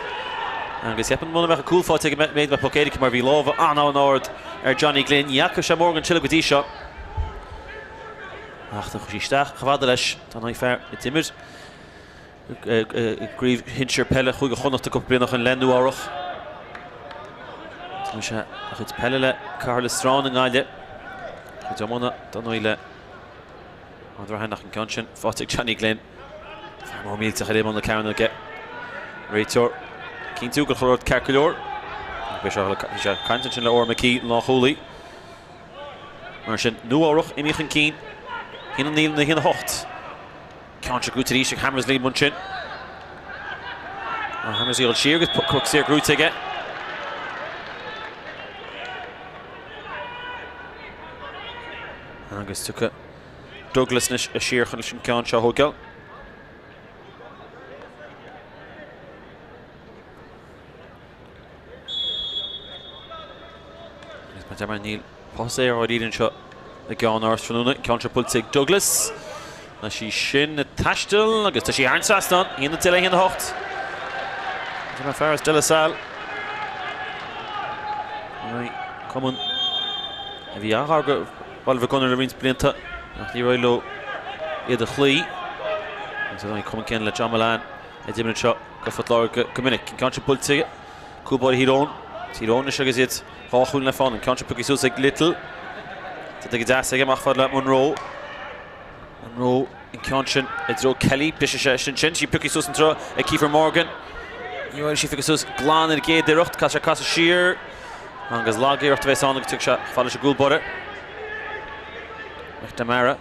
A: Agus cheapfainn muna mbeadh an cúl faighte aige b'fhéidir go mbeadh poc éirice mar bhí lámha an-an-ard ar Johnny Glynn. Ní fhaca sé mórán den tuilleadh go dtí seo. Ach do chuaigh sí isteach chomh fada leis. Tá an fear a d'imir i gcraobh shinsir peile Chúige Chonnacht cúpla bliain ó shin le Nua Eabhrac. D'imir sé a chuid peile le Cathair Loistreáin i nGaillimh. A chuid iomána dar ndóigh le Ard an Rátha ach an ceann sin faighte ag Johnny Glynn. Fear mór millteach ar imeall na cearnóige. Réiteoir ag cinntiú go bhfuil chuile rud ceart go leor. Bhí sé ag caint ansin le Odhrán McKee, lánchúlaí. Mar sin, Nua Eabhrac imithe chun cinn. 1-9 le 1-8. Ceann seo gnóthaithe arís ag Hammersley ansin. Hammersley ag dul siar agus poc saor gnóthaithe aige. Agus tiocfaidh Douglas anois siar chun leis an gceann seo a thógáil. Agus mar deir níl poc saor dáiríre anseo i gceann-áras tráthnóna. Ceann seo buailte ag Douglas. Tá sí sin ag taisteal agus tá sí thar an trasnán. 1-10 le 1-8. Tá mar fear as De La Salle. Cumann a bhí an-ghar go. Baile Mhic Gonair le roinnt blianta ach níor éirigh leo iad a chloí. Agus an cuma céanna le John Mullane a d'imir anseo do Phort Láirge go minic. An ceann seo buailte aige, cúl báire Thír Eoghain. Tír Eoghain anois agus iad 2 chúilín le fáil. An ceann seo pioctha suas ag Little. Déanta go deas aige amach fad le Monroe. Monroe an ceann sin i dtreo Kelly. Briseann sé sin. Sí pioctha suas an treo ag Kiefer Morgan. Ní raibh sí pioctha suas glan ar an gcéad iarracht. Caithfidh sé casadh siar. Agus lag-iarracht a bheas ann agus tiocfaidh sé chomh fada leis an gcúl báire. McNamara.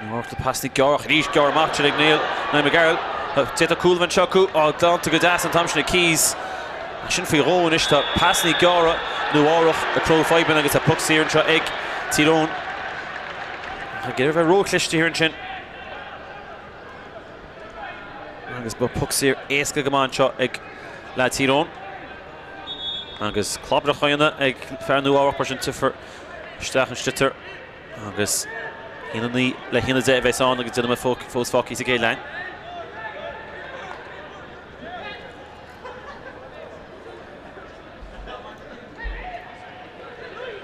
A: Nua-Eabhrac le pasanna gearra ach arís gearr amach sin ag Niall Niall McGarrell. D'fhéadfadh cúl a bheith anseo acu. Á, glanta go deas an t-am sin ag Keyes. Sin faoi dhó anois. Tá pasanna gearra Nua-Eabhrac ag cruthú fadhbanna agus tá poc saor anseo ag Tír Eoghain. Ach ag iarraidh a bheith róchliste thiar ansin. Agus ba poc saor éasca go maith anseo ag leaid Thír Eoghain. Agus clabaireacht á dhéanamh ag fear Nua-Eabhrac mar sin tiocfar isteach an sliotar agus 1-9 le 1-10 a bheas ann agus 10 nóiméad fós fágtha sa gcéad leath.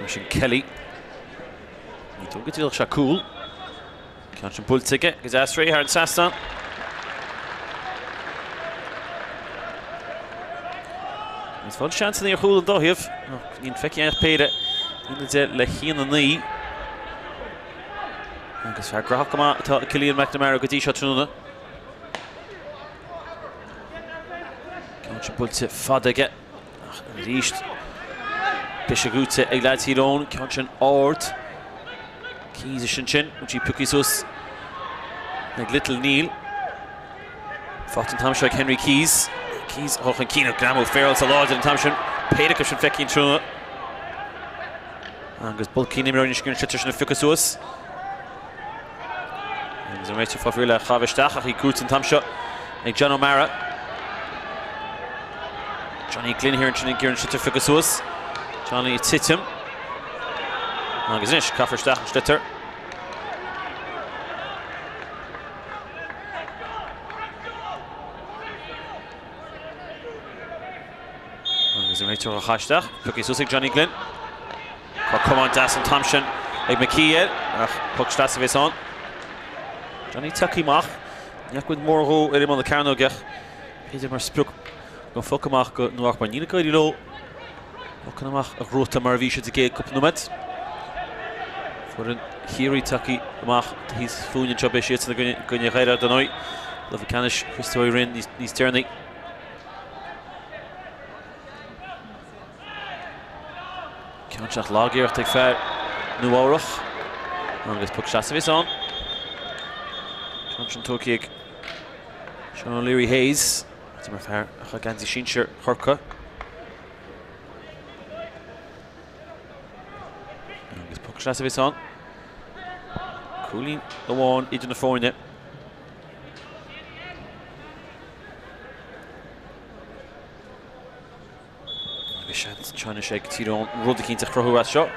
A: Mar sin Kelly. Ní dóigh go dtriailfeadh sé cúl. Ceann sin buailte aige go deas réidh thar an trasnán. Agus fáil seansanna ar chúl an dá thaobh. Níl feicthe ach péire 1-10 le 1-9. Agus fear graitheach go maith atá Cillian McNamara go dtí seo tráthnóna. Ceann sin buailte fada aige. Ach arís, briseadh uait ag leaid Thír Eoghain, ceann sin ard. Keyes is ansin, bhfuil sí pioctha suas ag Little Neil. Faighte an t-am seo ag Henry Keyes. Keyes dul chun cinn, greamú féaráilte láidir an t-am sin. Péire acu sin feicthe an tráthnóna. Agus bulcaí na n-imreoirí anois ag an sliotar sin a phiocadh suas. Agus an réiteoir fá le chaitheamh isteach ach í cúirt an t-am seo ag John O'Mara. Johnny Glynn thiar ansin ag iarraidh an sliotar a phiocadh suas. Johnny ag titim. Agus anois caithfear isteach an sliotar. Agus an réiteoir á chaitheamh isteach, pioctha suas ag Johnny Glynn. Tá camán deas an t-am sin ag McKee air, ach poc sleasa a bheas ann. Johnny tagtha amach. Ní fhaca muid mórán dhó ar imeall na cearnóige ach b'fhéidir mar sprioc don phoc amach go Nua-Eabhrac mar níl ag éirí leo pocanna amach a ghnóthachtáil mar a bhí siad sa gcéad cúpla nóiméad. Foireann Chiarraí tagtha amach thíos fúinn anseo, beidh siadsan i gcoinne Dhoire dar ndóigh. Cluiche ceannais Chriostóir Uí Rinn níos deireanaí. Ceann isteach lag-iarracht ag fear Nua-Eabhrac agus poc sleasa a bheas ann. Ceann sin tógtha ag Sean O'Leary Hayes. D'imir fear a chaith geansaí sinsir Chorcaí. Agus poc sleasa a bheas ann. Cúilín amháin idir na foirne. Agus seans anseo anois ag Tír Eoghain rud eicínt a chruthú as seo.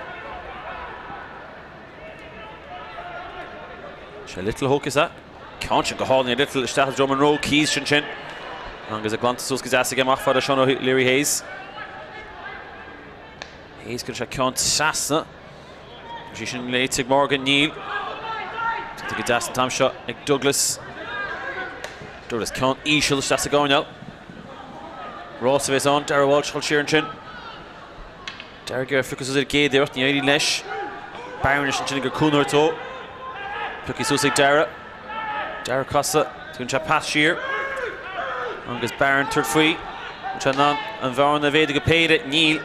A: Sé Little a thógfas é. Ceann sin go hálainn ag Little isteach i dtreo Monroe. Keyes sin sin. Agus é glanta suas go deas aige amach fada Sean O'Leary Hayes. Hayes cuireann sé ceann trasna. Tá sí sin léite ag Morgan Níl. Déanta go deas an t-am seo ag Douglas. Douglas ceann íseal isteach sa gcoirnéal. Rás a bheas ann. Darragh Walsh ag dul siar ansin. Darragh ag iarraidh piocadh suas ar an gcéad iarracht. Ní éiríonn leis. Barron ansin ag cúnamh a thabhairt dó. Pioctha suas ag Darragh. Darragh casadh. Tugann sé pas siar. Agus Barron tabhairt faoi. An sé in ann an bhearna a mhéadú go péire? Níl.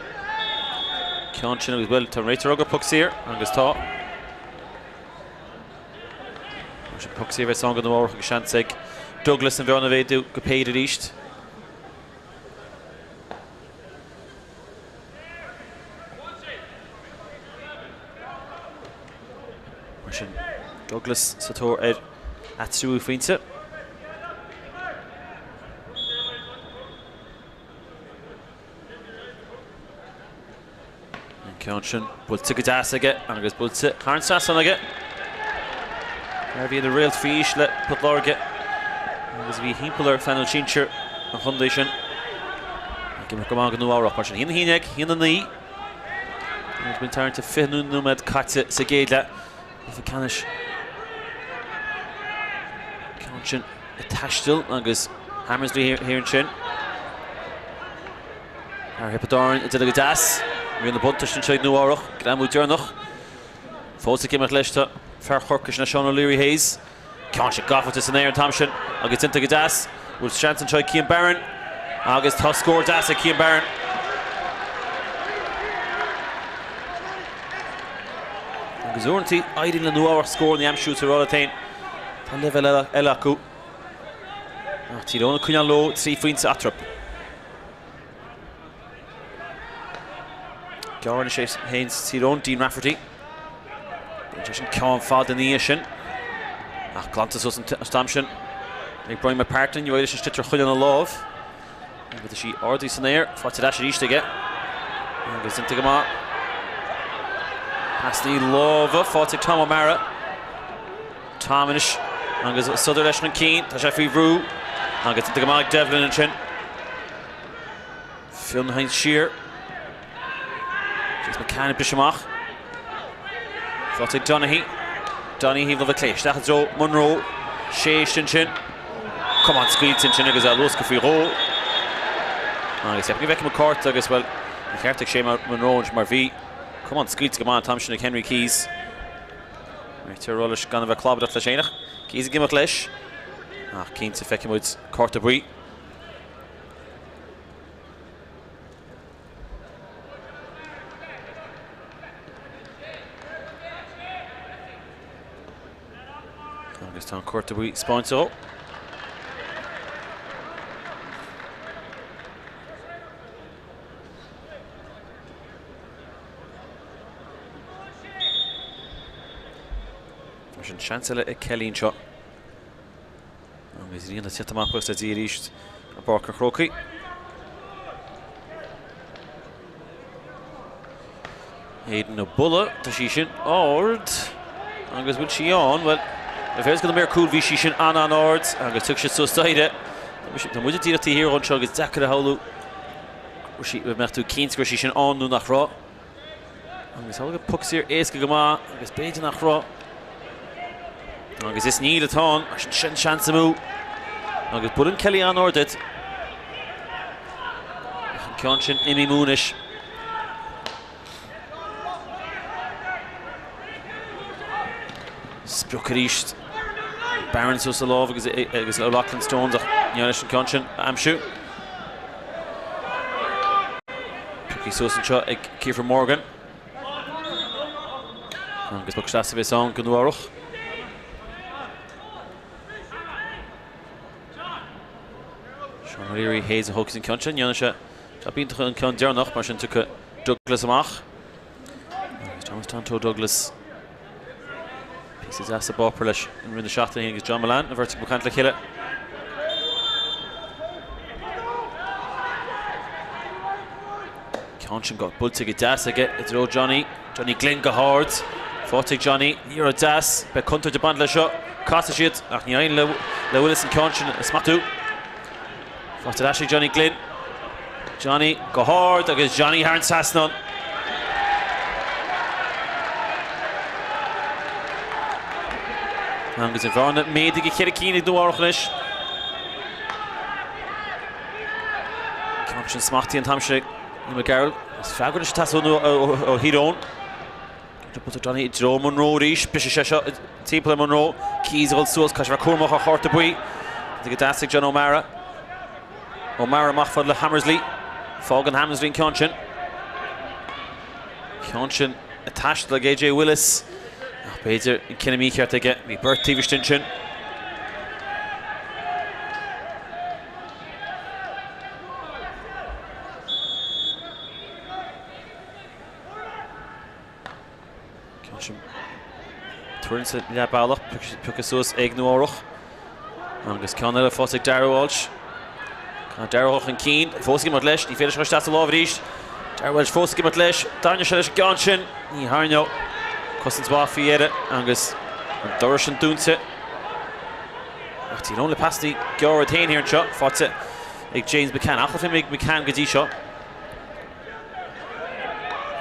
A: Ceann sin agus bhuel, tá an réiteoir ag fógairt poc saor agus tá. Mar sin poc saor a bheas ann do Nua Eabhrac agus seans ag Douglas an bhearna a mhéadú go péire arís. Mar sin, Douglas sa tóir ar a tríú phointe. An ceann sin buailte go deas aige agus buailte thar an trasnán aige. Fear a bhí ina réalt faoi aois le Port Láirge agus a bhí thimpeall ar phainéal sinsir an chontae sin. Ag imirt go maith do Nua Eabhrac mar sin. 1-11, 1-9. Agus muid tarraingt 29 nóiméad caite sa gcéad leath. Cluiche ceannais. Ceann sin ag taisteal agus Hammersley thiar ansin. Fear Thiobraid Árann ag déanamh go deas. Rian na buntáiste anseo ag Nua Eabhrac. Greamú deireanach. Fós ag imeacht leis tá fear Chorcaí sin Sean O'Leary Hayes. Ceann sin gafa san aer an t-am sin agus déanta go deas. Bhfuil seans anseo ag Cian Barron agus tá scór deas ag Cian Barron. Agus uaireanta éiríonn le Nua Eabhrac scór a aimsiú sa rolla féin. Tá leibhéal eile acu. Ach Tír Eoghain ag coinneáil leo, 3 phointe eatarthu. Gearr anois é féin Tír Eoghain, Dean Rafferty. Bíonn sé sin ceann fada ina dhiaidh sin. Ach glanta suas an t-am sin ag Brian McPartlan. Ní raibh leis an sliotar a choinneáil ina lámh. Agus tá sí ardaithe san aer, faighte ar ais arís aige. Agus déanta go maith. Pas láimhe faighte ag Tom O'Mara. Tom anois agus sodar leis chun cinn. Tá sé faoi bhrú. Agus déanta go maith ag Devlin ansin. Fionn Hynes siar. James McCann ag briseadh amach. Faighte ag Donaghy. Donaghy thaobh láimhe clé. Isteach i dtreo Monroe. Séiste ansin. Camán scaoilte ansin agus é luasctha faoi dhó. Agus ceapaim go bhfeicfidh muid cárta agus, bhuel, an ceart ag Shane Monroe ansin mar bhí camán scaoilte go maith an t-am sin ag Henry Keyes. Deirtear leis gan a bheith clábadach leis féin ach Keyes ag imeacht leis. Ach cinnte feicfidh muid cárta buí. Agus tá an cárta buí spáinte dó. Mar sin seans eile ag Kelly anseo. Agus rian ag teacht amach agus le Dia arís i bPáirc an Chrócaigh. Aidan ag bualadh, tá sí sin ard agus bhfuil sí ann? Bhuel, i bhfear go méar cúl bhí sí sin an-an-ard agus thug siad suas staighre. Tá muid díreach taobh thiar anseo agus deacair a shamhlú go mbeadh tú cinnte go raibh sí sin ann nó nach raibh. Agus tháinig an poc saor éasca go maith agus b'fhéidir nach raibh. Agus is níl atá ann, mar sin seans amú. Agus buaileann Kelly an-ard duit. Ach an ceann sin imithe amú anois. Sprioc arís. Barron suas a lámh agus, agus O'Loughlin Stones ach ní leis an ceann sin a aimsiú. Pioctha suas anseo ag Kiefer Morgan. Agus poc sleasa a bheas ann do Nua Eabhrach. Sean O'Leary Hayes a thógfaidh an ceann sin. Dhéanfaidh sé jab iontach an ceann deireanach mar sin tiocfaidh Douglas amach. Agus Thomas Tonto Douglas Píosa deas i bpáipéar leis i rith na seachtaine agus John Mullane an bheirt ag caint le chéile. Ceann sin go buailte go deas aige i dtreo Johnny. Johnny Glynn go hard. Faighte ag Johnny. Liathróid deas. Beidh contúirt ag baint leis seo. Casfaidh siad ach ní éiríonn le Willis an ceann sin a smachtú. Faighte ar ais ag Johnny Glynn. Johnny go hard agus Johnny thar an trasnán. Agus an bhearna méadaithe go cheithre cinn ag Nua Eabhrach anois. Ceann sin smachtaithe an t-am sin ag McGarrell. Is freagra anois ag teastáil ó Thír Eoghain. Buailte Johnny i dtreo Monroe arís. Briseann sé seo timpeall ar Monroe. Keyes ag dul suas. Caithfidh sé bheith cúramach ar chárta buí. Go deas ag John O'Mara. O'Mara amach fad le Hammersley. Fágann Hammersley an ceann sin. Ceann sin ag taisteal ag AJ Willis. Ach b'fhéidir an cinneadh mícheart aige. Bhí beirt taobh istigh ansin. Ceann sin tuirlingt sa leathbhealach, pioctha suas ag Nua Eabhrach. Agus ceann eile fós ag Darragh Walsh. Tá Darragh chun cinn, fós ag imeacht leis, ní féidir leis isteach sa lámh arís. Darragh Walsh fós ag imeacht leis, tarraingeoidh sé leis an gceann sin, ní tharraingeoidh. Cosaint mhaith faoi dheireadh agus an doras sin dúnta. Ach Tír Eoghain le pasanna gearra iad féin thiar anseo, faighte. ag James McCann. An-chluiche ag McCann go dtí seo.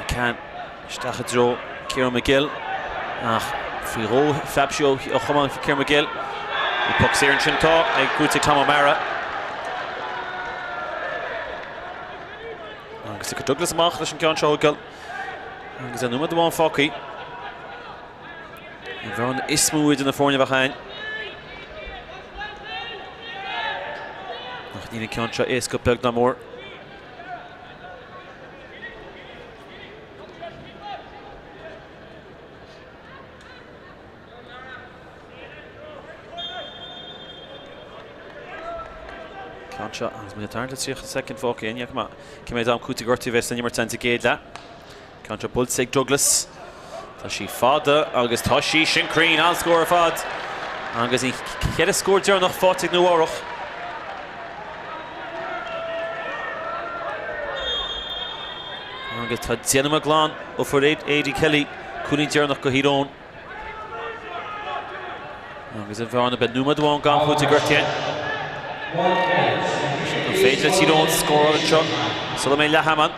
A: McCann isteach i dtreo Ciarán McGill ach faoi dhó phreab sí ó chamán Ciarán McGill. An poc saor ansin atá ag buaite ag Tom O'Mara. Agus tiocfaidh Douglas amach leis an gceann seo a thógáil. Agus an nóiméad amháin fágtha. An bhearna is mó idir na foirne a bheadh ann. Ach níl an ceann seo éasca beag ná mór. Ceann seo agus muid ag tarraingt le 30 soicind fágtha againn. Go maith. Cé mhéad am cúitimh gortaithe a bheas san imirt sa gcéad leath? Ceann seo buailte ag Douglas. Tá sí fada agus tá sí sin cruinn. An-scór ar fad. Agus an cheithre scór deireanach faighte ag Nua Eabhrac. Agus tá déanamh glan ó fuair Aidy Kelly cúilín deireanach do Thír Eoghain. Agus an bhearna beidh nóiméad amháin gan chúiteamh gortaithe. An féidir le Tír Eoghain scóráil anseo sula mbeidh leath am ann?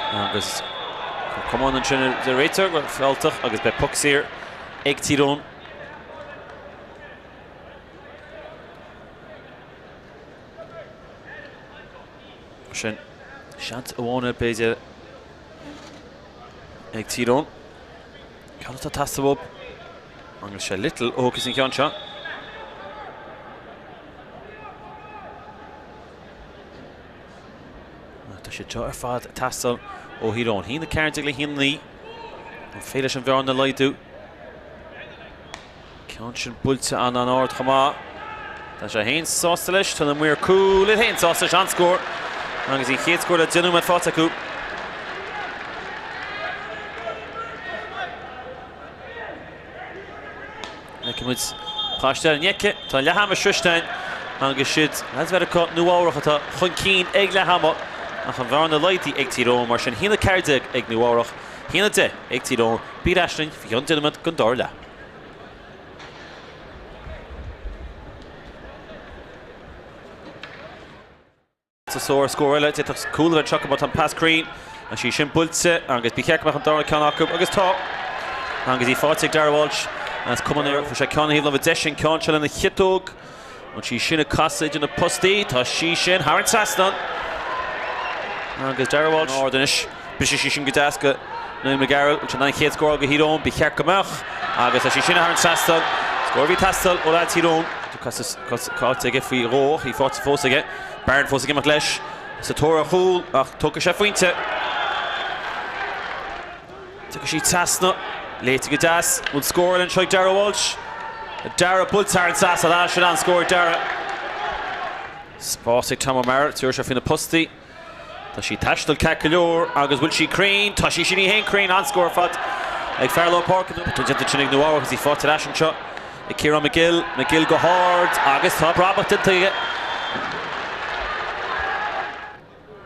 A: Agus camán ansin de réiteoir fealltach agus beidh poc saor ag Tír Eoghain. Sin seans amháin b'fhéidir ag Tír Eoghain. Ceann atá ag teastáil uathu. Agus sé Little a thógfas an ceann seo. Tá sé seo ar fad ag teastáil ó Thír Eoghain. 1-14 le 1-9. An féidir leis an bhearna a laghdú? Ceann sin buailte an-ard chomh maith. Tá sé féin sásta leis, tá na maoir cúil iad féin sásta leis an-scór agus an chéad scór le 10 nóiméad faighte acu. Feicfidh muid páiste ar an aici, tá leath ama sroiste againn agus siad leaids Mheiriceá Nua Eabhrach atá chun cinn ag leath ama ach an bhearna laghdaithe ag Tír Eoghain mar sin 1-14 ag Nua Eabhrach, 1-10 ag Tír Eoghain. Bí ar ais linn faoi cheann 10 nóiméad don dara leath. Sa sór scór eile, d'fhéadfadh cúl a bheith anseo acu má tá an pas cruinn. Tá sí sin buailte agus ba cheart go mbeadh an dara ceann acu agus tá. Agus í faighte ag Darragh Walsh as Cumann Aer. Fuair sé ceann ar thaobh láimhe deise, an ceann seo lena chiotóg. An sí sin ag casadh idir na postaí. Tá sí sin thar an trasnán. Agus Darragh Walsh ard anois. Briseann sí sin go deas go Niall McGarrell. Bhfuil sé in ann an chéad scór a fháil do Thír Eoghain? Ba cheart go mbeadh. Agus tá sí sin thar an trasnán. Scór a bhí ag teastáil ó leaid Thír Eoghain. Caillte aige faoi dhó ach í faighte fós aige. Barron fós ag imeacht leis sa tóir ar chúl ach tógfaidh sé pointe. Tiocfaidh sí trasna. Léite go deas. Bhfuil scór eile anseo ag Darragh Walsh? Darragh buailte thar an trasnán. Sin an-scór ag Darragh. Spás ag Tom O'Mara. Tabharfaidh sé faoi na postaí. Tá sí ag taisteal ceart go leor agus bhfuil sí cruinn? Tá sí sin í féin cruinn. An-scór ar fad ag fear lár páirce. Tá déanta ansin ag Nua Eabhrac agus í faighte ar ais anseo ag Ciarán McGill. McGill go hard agus tá brabach déanta aige.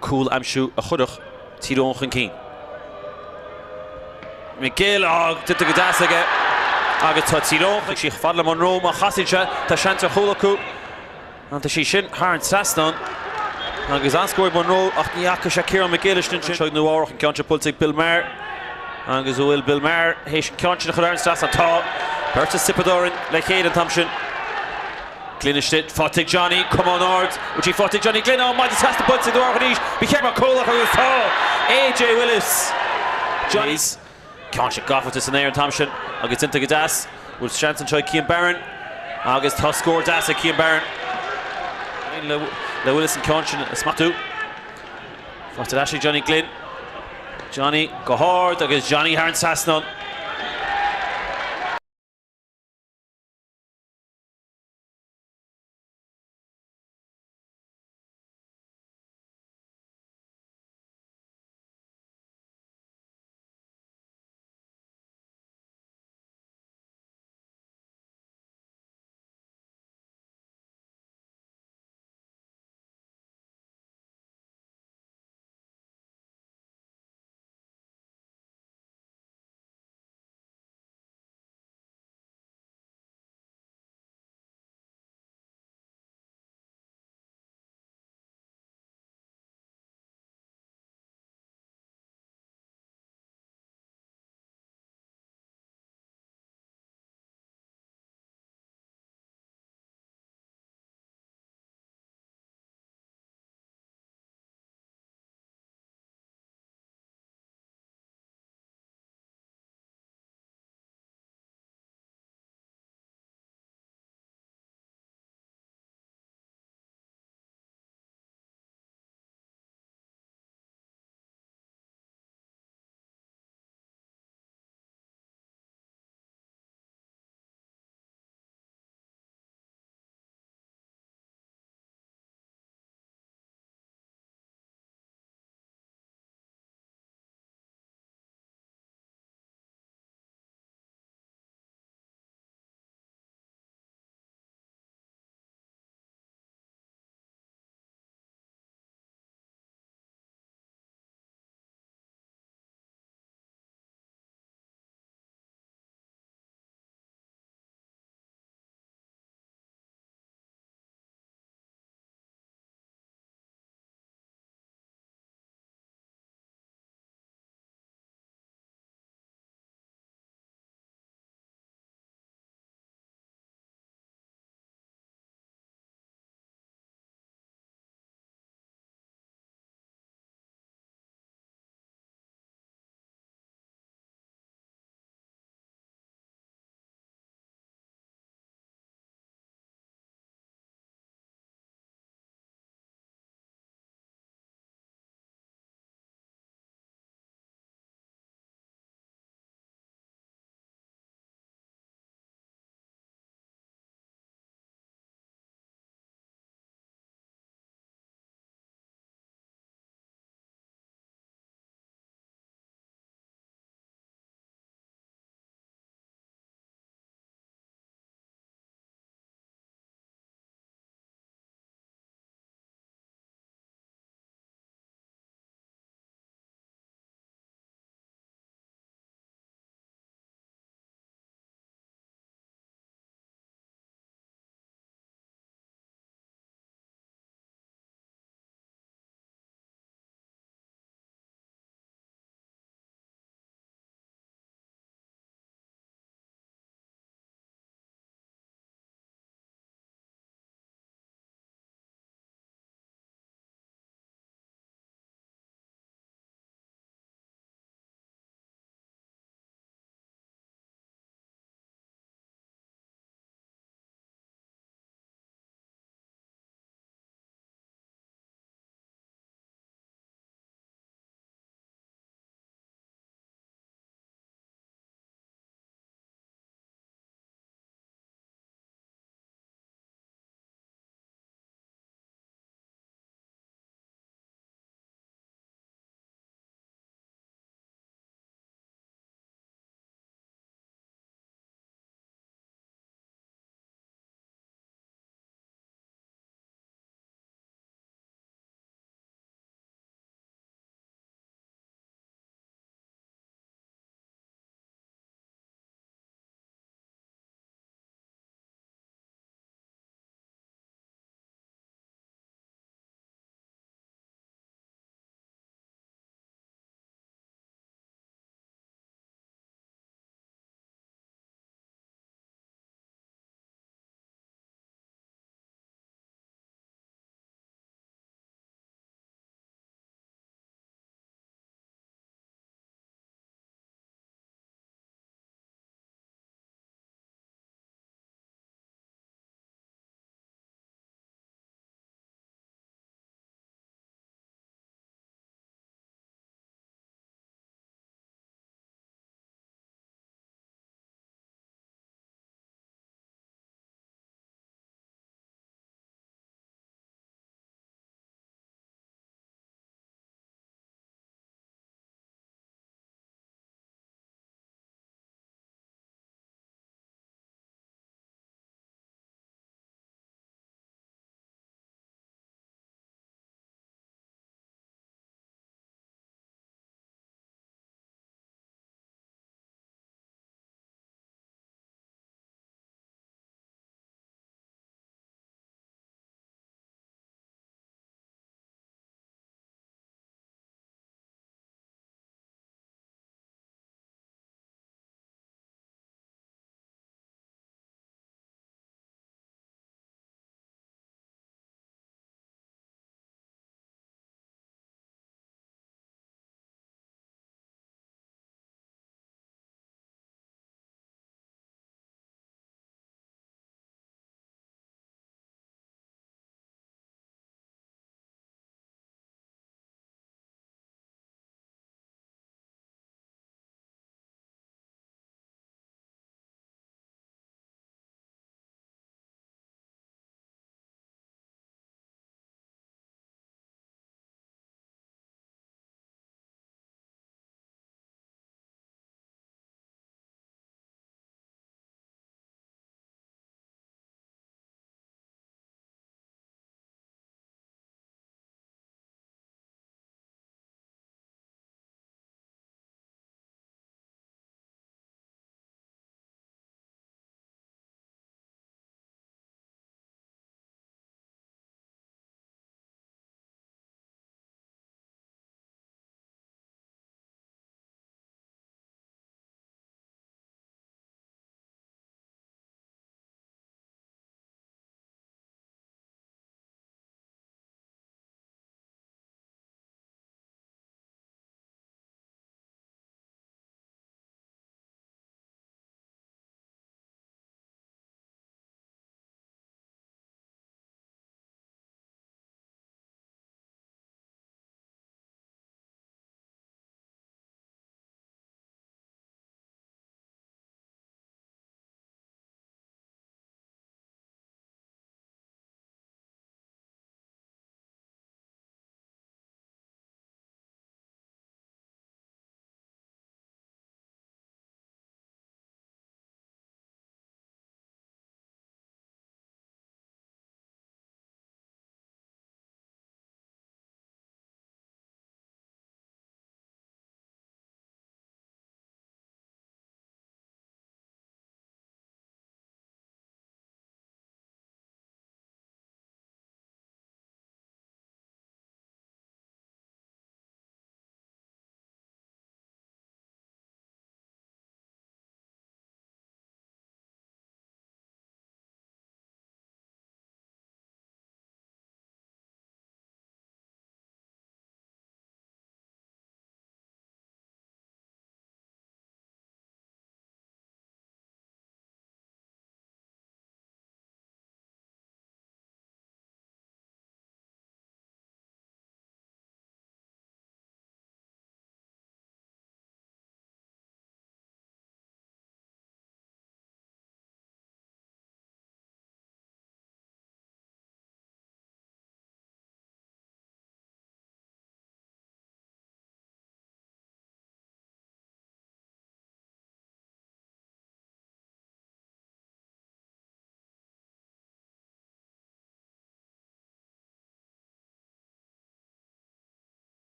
A: Cúl a aimsiú a chuirfeadh Tír Eoghain chun cinn. McGill, á, déanta go deas aige agus tá Tír Eoghain chuig sí fad le Monroe má chasann sé, tá seans ar chúl acu. Tá sí sin thar an trasnán agus an-scór ag Monroe ach ní fhaca sé Ciarán McGill istigh ansin. Seo ag Nua Eabhrac an ceann seo buailte ag Bill Maher agus an bhfuil Bill Maher théis an ceann sin a chur thar an trasnán? Tá! Beirt as Tiobraid Árann le chéile an t-am sin. Glynn istigh, faighte ag Johnny, camán ard, bhfuil sí faighte ag Johnny Glynn, á, maide trasna buailte ag Nua Eabhrac arís, ba cheart go mbeadh cúl acu agus tá! AJ Willis! Johnny. Ceann sin gafa san aer an t-am sin agus déanta go deas. Bhfuil seans anseo ag Cian Barron agus tá scór deas ag Cian Barron. Le Willis an ceann sin a smachtú. Faighte ar ais ag Johnny Glynn. Johnny go hard agus Johnny thar an trasnán.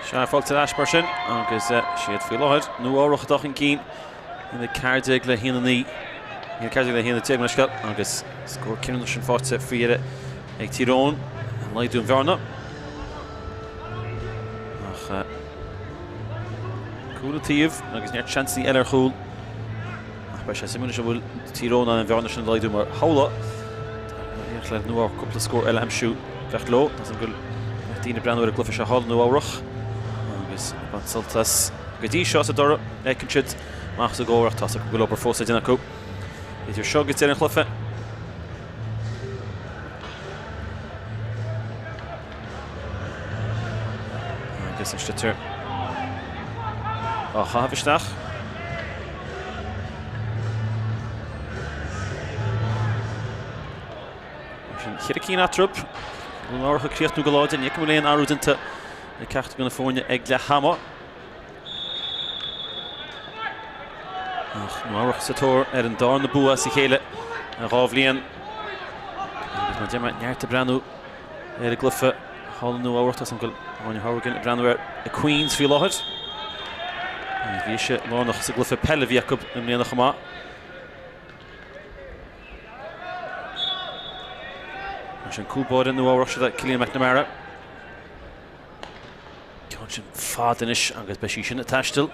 A: Sea, fáilte ar ais mar sin agus siad faoi láthair Nua Eabhrac atá chun cinn 1-14 le 1-9, 1-14 le 1-10 mo leithscéal agus scór cinniúnach sin faighte faoi dheireadh ag Tír Eoghain ag laghdú an bhearna. Ach cúl an taobh agus neart seansanna eile ar chúl. Ach beidh sé suimiúil anois an bhfuil Tír Eoghain in ann an bhearna sin a laghdú mar shamhlaigh. Tá le Nua Eabhrac cúpla scór eile a aimsiú. Bheadh leo. Tá go bhfuil daoine ag breathnú ar an gcluiche seo thall i Nua Eabhrac agus ag baint sult as go dtí seo sa dtoradh. Fheiceann siad amach sa gcomhar ach tá go bhfuil obair fós le déanamh acu idir seo agus deireadh an chluiche. Agus an sliotar á chaitheamh isteach. Mar sin, cheithre cinn eatarthu. Nua Eabhrac ag críochnú go láidir. Ní fheicim an bhfuil aon athrú déanta ag ceachtar de na foirne ag leath ama. Ach Nua Eabhrac sa tóir ar an darna bua as a chéile in 2 bhliain. Agus mar a deir mé, neart ag breathnú ar an gcluiche thall i Nua Eabhrac. Tá a fhios agam go bhfuil Áine Horgan ag breathnú ar Queens faoi láthair. Agus bhí ise lárnach sa gcluiche peile a bhí acu i mbliana chomh maith. Mar sin cúl báire Nua Eabhrac siad Cillian McNamara. Ceann sin fada anois agus beidh sí sin ag taisteal.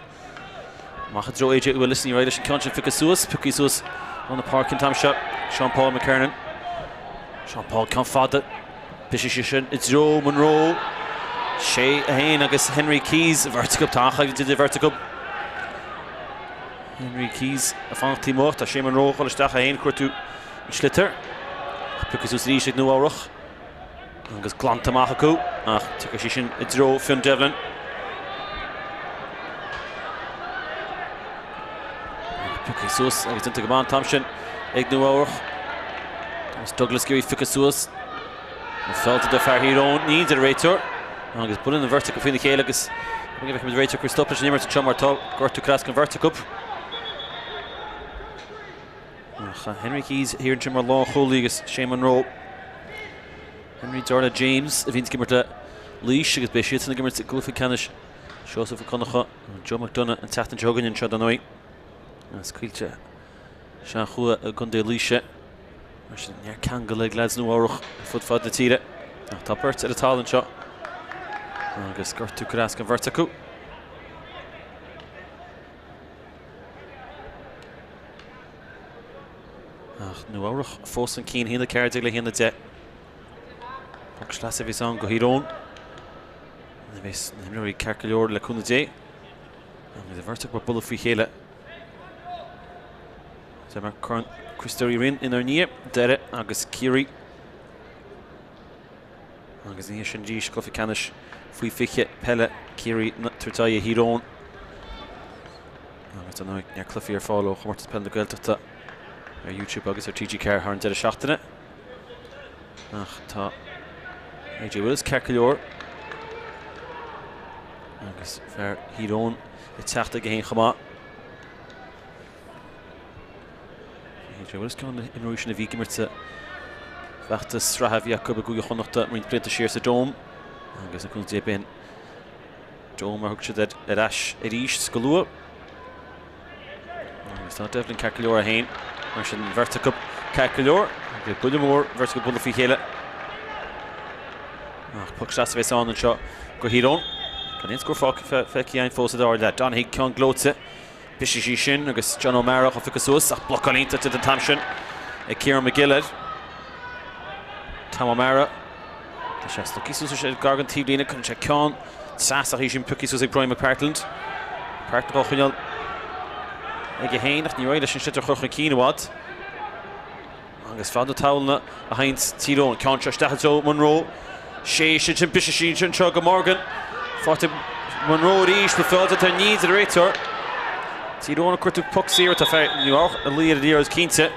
A: Amach i dtreo AJ Willis, ní raibh leis an ceann sin piocadh suas, pioctha suas lár na páirce an t-am seo. Sean Paul McKernan. Sean Paul ceann fada. Briseann sé sin i dtreo Monroe. 6 1 agus Henry Keyes, bheirt acu, tá an-choimhlint idir bheirt acu. Henry Keyes ag fanacht taobh amuigh, tá Shane Monroe ag dul isteach é féin ag cuartú an sliotar. Pioctha suas arís ag Nua Eabhrach agus glanta amach acu ach tiocfaidh sí sin i dtreo Fionn Devlin. Pioctha suas agus déanta go maith an t-am sin ag Nua Eabhrach. Thomas Douglas ag iarraidh piocadh suas. An feall do fear Thír Eoghain ní deir an réiteoir agus buaileann an bheirt acu faoina chéile agus go bhfeicfimid réiteoir cur stop leis an imirt anseo mar tá gortú cneas don bheirt acu. Ach Henry Keyes thiar ansin mar lánchúlaí agus Shane Monroe. Henry deartháir le James a bhíonn ag imirt le Laois agus beidh siadsan ag imirt i gcluiche ceannais Seosamh Mhic Donncha, Joe McDonagh an tseachtain seo chugainn anseo dar ndóigh. As Coillte Seanchua i gContae Laoise. Mar sin, neart ceangal ag leaids Nua Eabhrach ar fud fad na tíre. Ach tá beirt ar an talamh anseo agus gortú cneas don bheirt acu. Ach Nua Eabhrach fós chun cinn, 1-14 le 1-10. Poc sleasa a bhíos ann do Thír Eoghain. Ní bheas na himreoirí ceart go leor le cúnamh Dé. Agus an bheirt acu ag bualadh faoi chéile. D'imir Corn Chriostóir Uí Rinn inár ndiaidh, Doire agus Ciarraí. Agus ina dhiaidh sin arís, cluiche ceannais faoi 20 peile Ciarraí ag tabhairt aghaidh ar Thír Eoghain. Agus dar ndóigh, neart cluichí ar fáil ó Chomórtas Peile na Gaeltachta ar YouTube agus ar TG4 thar an deireadh seachtaine. Ach tá AJ Willis ceart go leor agus fear Thír Eoghain ag teacht aige féin chomh maith. AJ Willis ceann de na himreoirí sin a bhí ag imirt sa bhfeachtas sraithe a bhí acu i gCúige Chonnachta roinnt blianta siar sa Dome agus le cúnamh Dé beidh an Dome mar a thug siad air ar ais arís go luath. Agus tá Devlin ceart go leor é féin, mar sin an bheirt acu ceart go leor. Agus buille mór, bheirt acu bualadh faoi chéile. Ach poc sleasa a bheas ann anseo do Thír Eoghain. Gan aon scór feicthe againn fós sa dara leath. Donaghy ceann gleoite. Briseann sí sin agus John O'Meara á phiocadh suas ach blocáil iontach déanta an t-am sin ag Ciarán McGill air. Tom O'Meara. Tá sé slogtha suas ar gar don taobhlíne, cuireann sé ceann trasna ach í sin pioctha suas ag Brian McPartland. McPartland á choinneáil aige féin ach ní raibh leis an sliotar a chur chun cinn i bhfad. Agus fear na talmhna a sheinnt Tír Eoghain. Ceann seo isteach i dtreo Monroe. Sé sin sin briseann sí sin anseo go Morgan. Faighte Monroe arís le feall déanta ar ní deir an réiteoir. Tír Eoghain ag cuartú poc saor atá fear Nua Eabhrac ag luí ar an liathróid cinnte.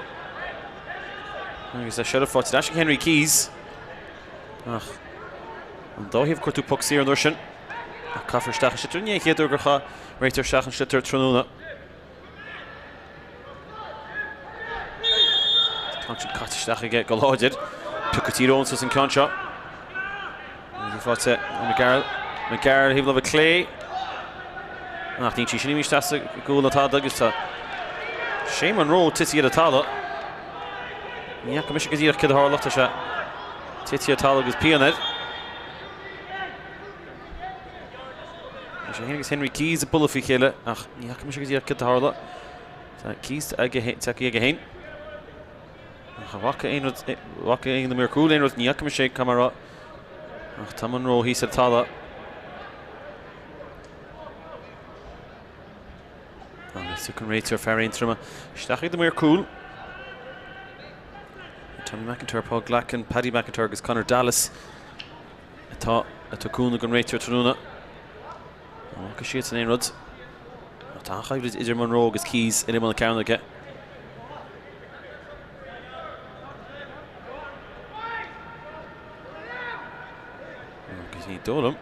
A: Agus é seilbh faighte ar ais ag Henry Keyes. Ach an dá thaobh ag cuartú poc saor an uair sin. Ach caithfear isteach an sliotar. Ní an chéad uair gur chaith réiteoir isteach an sliotar tráthnóna. Tá sin caite isteach aige go láidir. Piocfaidh Tír Eoghain suas an ceann seo. Ní faighte ó McGarrell. McGarrell thaobh láimhe clé. Ach níl sí sin imithe isteach sa gcúl ná tada agus tá Shane Monroe tite ar an talamh. Ní fhaca mise go díreach céard a tharla, tá sé tite ar an talamh agus pian air. Tá sé féin agus Henry Keyes ag bualadh faoi chéile ach ní fhaca mise go díreach céard a tharla. Tá Keyes tagtha aige féin. Ach an bhfaca aon rud, bhfaca aon na maoir cúil aon rud, ní fhaca mise é, caithfidh mé a rá. Ach tá Monroe thíos ar an talamh. Agus tiocfaidh an réiteoir fear Aontroma isteach ag na maoir cúil. Tommy McIntyre, Paul Glackin, Paddy McIntyre agus Conor Dallas atá ag tabhairt cúnamh don réiteoir tráthnóna. An bhfaca siadsan aon rud? Ach tá an-choimhlint idir Monroe agus Keyes ar imeall na cearnóige. Agus ní dóigh liom.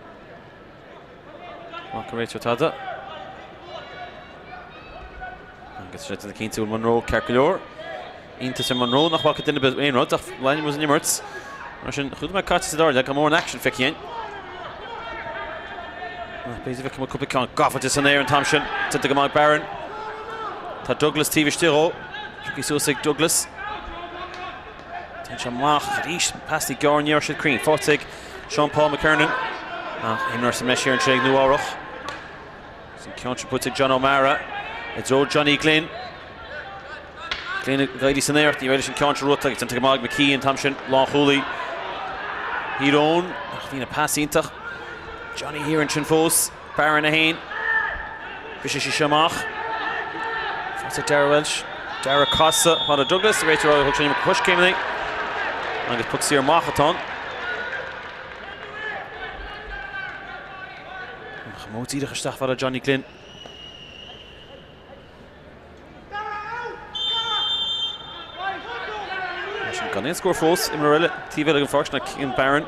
A: Bhfaca an réiteoir tada. Agus sé déanamh cinnte go bhfuil Monroe ceart go leor. Iontas ar Monroe nach bhfaca duine ar bith aon rud ach lean muid an imirt. Mar sin, chúpla nóiméad caite sa dara leath, gan mórán aicsin feicthe againn. Ach b'fhéidir bhfeicfidh muid cúpla ceann gafa san aer an t-am sin. Déanta go maith ag Barron. Tá Douglas taobh istigh dhó. Pioctha suas ag Douglas. Téann sé amach arís. Pasanna gearr ní raibh siad cruinn. Faighte ag Sean Paul McKernan. Ach imreoir sa mbreis ar an ag Nua Eabhrach. An ceann sin buailte ag John O'Mara i dtreo Johnny Glynn. Glynn ag éirí san aer, ní raibh leis an ceann sin rota agus déanta go maith ag McKee an t-am sin, lánchúlaí Thír Eoghain ach bhí na pas iontach. Johnny thiar ansin fós, Barron 1. Briseann sé seo amach. Faighte ag Darragh Walsh. Darragh casadh fada Douglas, réiteoir thug sé an iomarca coiscéimeanna agus poc saor amach atá ann. An chamóg díreach isteach fada Johnny Glynn. Gan aon scór fós, imreoir eile taobh eile den pháirc ná Cian Barron.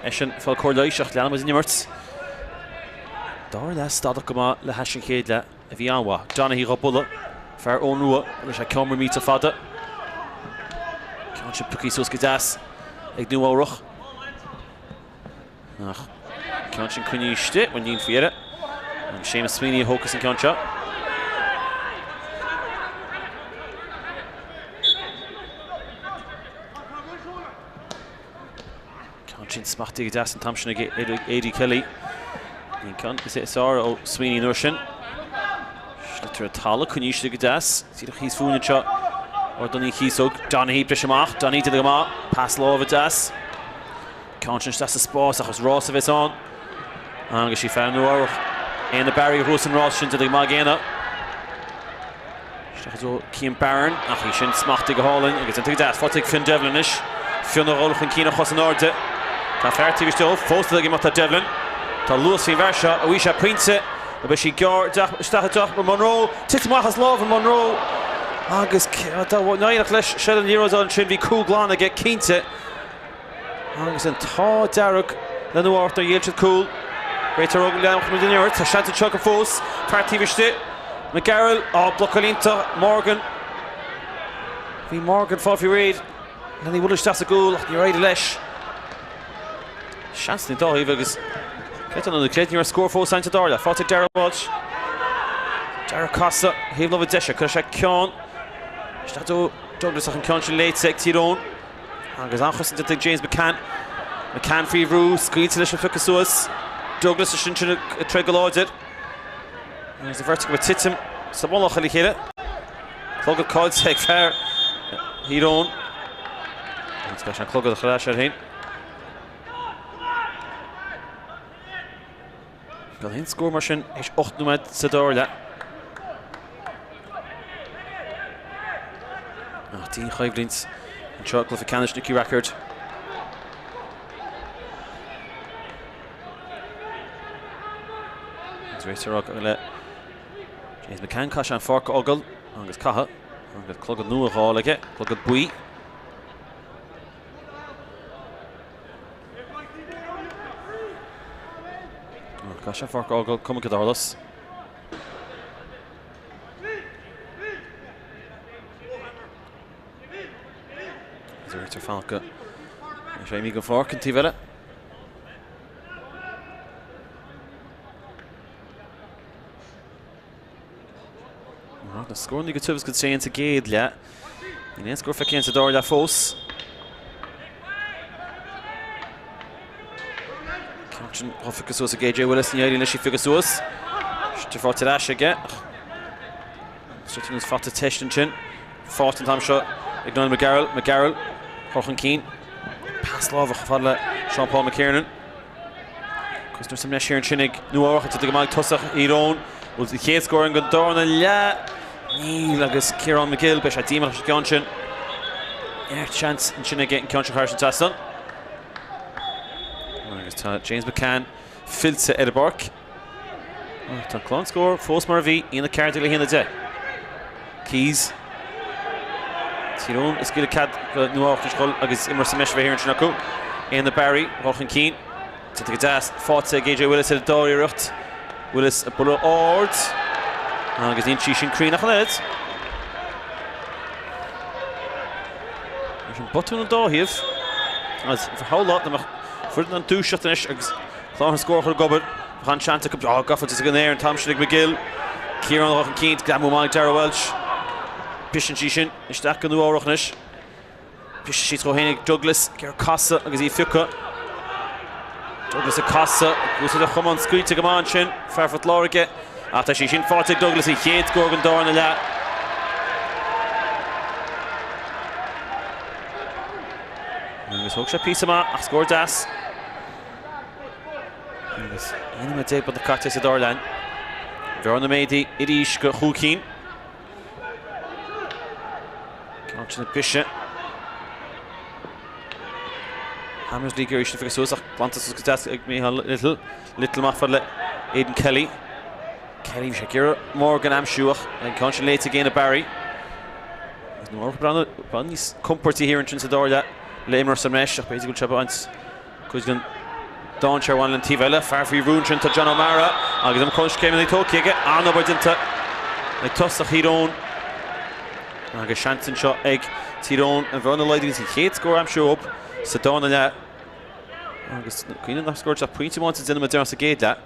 A: Eisean ag fáil cóir leighis ach leanfaidh muid an imirt. Dara leath stadach go maith le hais an chéad leath a bhí an-mhaith. Donaghy dhá bualadh, fear Eoghan Rua, leis an ceann míte fada. Ceann sin pioctha suas go deas ag Nua Eabhrach. Ach ceann sin coinnithe istigh, bhuel níl faoi dheireadh. Agus Séamus Sweeney a thógfas an ceann seo. Ceann sin smachtaithe go deas an t-am sin ag Aidy Kelly. An ceann is fearr ó Sweeney an uair sin. Sliotar an talamh, coinnithe istigh go deas. Díreach thíos fúinn anseo. Ardán Uí Chíosóg. Donaghy briseadh amach. Donaghy déanta go maith. Pas láimhe deas. Ceann sin isteach sa spás ach is rás a bheas ann. Agus sí fear Nua Eabhrach. Éanna Barry a ghnóthaigh an rás sin déanta go maith ag Éanna. Isteach i dtreo Cian Barron ach í sin smachtaithe go hálainn agus déanta go deas. Faighte ag Fionn Devlin anois. Fionn a dhul chun cinn a chos in airde. Tá fear taobh istigh fós ag imeacht tá Devlin. Tá luas faoin bhfear seo. An bhfaighidh sé pointe. Nó beidh sí gearr isteach i dteach Monroe. Tite amach as lámha Monroe agus dá n-éireodh leis seilbh an liathróid ansin bhí cúl glan aige cinnte. Agus an t-ádh dearg le Nua Eabhrac nár ghéill siad cúl. Réiteoir óg leanfadh muid an imirt. Tá seans anseo acu fós. Fear taobh istigh. McGarrell. Á, blocáil iontach. Morgan. Bhí Morgan fáil faoi réir lena bhualadh isteach sa gcúl ach níor éirigh leis. Seans an dá thaobh agus creid é nó ná creid ní raibh scór fós aimsithe sa dara leath. Faighte ag Darragh Walsh. Darragh casadh thaobh láimhe deise. Cuirfidh sé ceann isteach do Douglas ach an ceann sin léite ag Tír Eoghain. Agus an-chosaint déanta ag James McCann. McCann faoi bhrú, scaoilte leis an phiocadh suas. Douglas ansin sin ag troid go láidir. Agus an bheirt acu ag titim sa mhullach ar a chéile. Clogad caillte ag fear Thír Eoghain. Agus beidh sé an clogad a chur ar ais air féin. Gan aon scór mar sin théis 8 nóiméad sa dara leath. Ach dianchoimhlint anseo i gcluiche ceannais Nicky Rackard. Agus réiteoir ag rá le James McCann caithfidh sé an pháirc a fhágáil agus caithfidh agus clogad nua á fháil aige, clogad buí. Caithfidh sé an pháirc a fhágáil, cuma cad a tharlós. Réiteoir fanacht go mbeidh sé imithe den pháirc an taobh eile. Na scóranna go tiubh is go tréan sa gcéad leath. Níl aon scór feicthe sa dara leath fós. Ceann sin á phiocadh suas ag AJ Willis, ní éiríonn leis í a phiocadh suas. Seo faighte ar ais aige. Seo anuas fata teist ansin. Faighte an t-am seo ag Niall McGarrell. McGarrell cur chun cinn. Pas láimhe chomh fada le Sean Paul McKiernan. Cosaint sa mbreis thiar ansin ag Nua Eabhrac ag go maith ag tosach Thír Eoghain. Bhfuil an chéad scór den darna leath? Níl agus Ciarán McGill, beidh sé díomách leis an gceann sin. Neart seans ansin aige an ceann seo thar an trasnán. Agus tá James McCann fillte ar an bpáirc. Tá an clár scór fós mar a bhí, 1-14 le 1-10. Keyes. Tír Eoghain ag scaoileadh cead do Nua Eabhrac anois dhul agus imirt sa mbreis a bheith thiar ansin acu. Éanna Barry, dhul chun cinn. Déanta go deas, faighte ag AJ Willis ar an dara iarracht. Willis ag bualadh ard agus níl sí sin cruinn ach an oiread. Leis an botún an dá thaobh. Agus shamhlófá dá mbeadh foireann an dúiseacht anois agus clár an scór a chur ag obair. Bheadh an-seans acu. Á, gafa san aer an t-am sin ag McGill. Ciarán dhul chun cinn, greamú maith ag Darragh Walsh. Briseann sí sin isteach go Nua Eabhrach anois. Briseann sí treo féin ag Douglas, ag iarraidh casadh agus í a phiocadh. Douglas ag casadh, ag úsáid a chamán scaoilte go maith ansin, fear Phort Láirge. Ach tá sí sin faighte ag Douglas, an chéad scór den darna leath. Agus thóg sé píosa maith ach scór deas. Agus 11 nóiméad beagnach caite sa dara leath. Bearna méadaithe arís go chúig cinn. Ceann sin ag briseadh. Hammersley ag iarraidh sin a phiocadh suas ach glanta suas go deas ag Micheál Little. Little amach fad le Aidan Kelly. Kelly bhí sé ag iarraidh Morgan a aimsiú ach an ceann sin léite ag Éanna Barry. Agus Nua Eabhrac ag breathnú níos compordaí thiar ansin sa dara leath le imirt sa mbreis ach b'fhéidir go bhfuil sé ag baint Cuid den dainséar a bhain le an taobh eile. Fear faoi bhrú ansin tá John O'Mara agus an coiscéimeanna tógtha aige. An-obair déanta ag tosach Thír Eoghain agus seans anseo ag Tír Eoghain an bhearna a laghdú agus an chéad scór a aimsiú dóibh sa darna leath. Agus cuimhnigh nach scóráil ach pointe amháin sa deich nóiméad deireanach sa gcéad leath.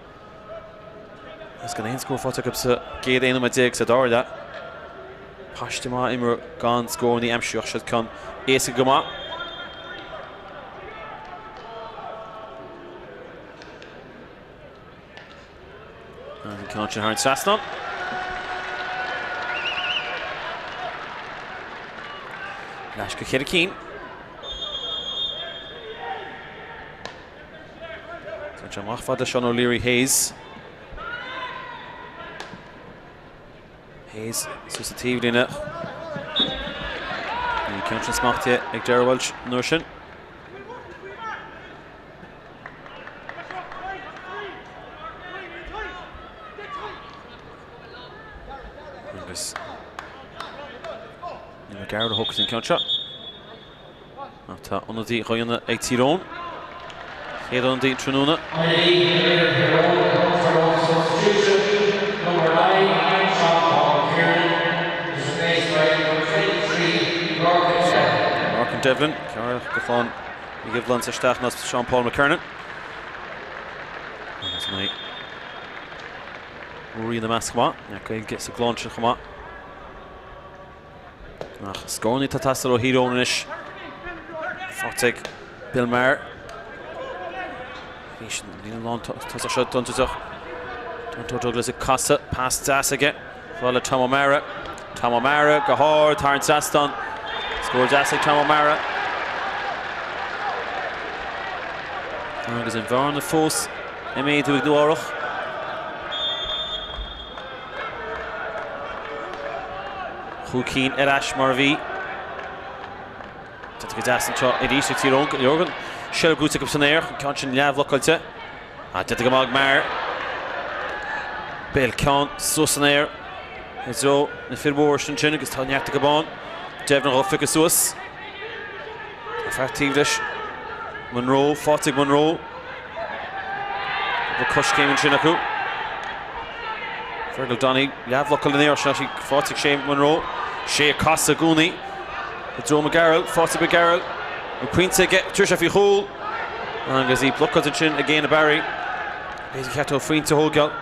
A: Agus gan aon scór faighte acu sa gcéad 11 nóiméad sa dara leath. Paiste maith imeartha gan scóranna a aimsiú ach siad ceann éasca go maith. An ceann sin thar an trasnán. Ar ais go cheithre cinn. Tá sé amach fad le Seán O'Leary Hayes. Hayes suas an taobhlíne. An ceann sin smachtaithe ag Darragh Walsh an uair sin. Agus Ní McGarrett a thógfas an ceann seo. Ach tá ionadaí á dhéanamh ag Tír Eoghain. Chéad ionadaí tráthnóna. Lorcan Devlin, ceann de chlann Uí Dhoibhleáin isteach in áit Sean Paul McKernan. Agus an Ruairí ina measc chomh maith. Neart Gaeilge sa gclann sin chomh maith. Ach scóranna atá ag teastáil ó Thír Eoghain anois. Faighte ag Bill Maher. Arís an líne lán tosach seo contúirteach. Dontó Douglas ag casadh. Pas deas aige. Fáil le Tom O'Mara. Tom O'Mara go hard thar an trasnán. Scór deas ag Tom O'Mara. Agus an bhearna fós ag méadú ag Nua Eabhrach. Chúig cinn ar ais mar a bhí. Déanta go deas anseo arís ag Tír Eoghain. Go leor den seilbh gnóthaithe acu san aer. An ceann sin leathbhlocáilte. Ach déanta go maith ag Maher. Bill ceann suas san aer i dtreo na fir mhóra sin ansin agus tá neart acu ann. Devlin dhá phiocadh suas. Tá fear taobh leis. Monroe, faighte ag Monroe. Cúpla coiscéim ansin acu. Fergal Donaghy, leathbhlocáil an iarracht sin, faighte ag Shane Monroe. Sé ag casadh i gcónaí i dtreo McGarrell, faighte ag McGarrell. An pointe aige, tabharfaidh sé faoi chúl. Agus í blocáilte ansin ag Éanna Barry. B'fhéidir cheart dó phointe a thógáil.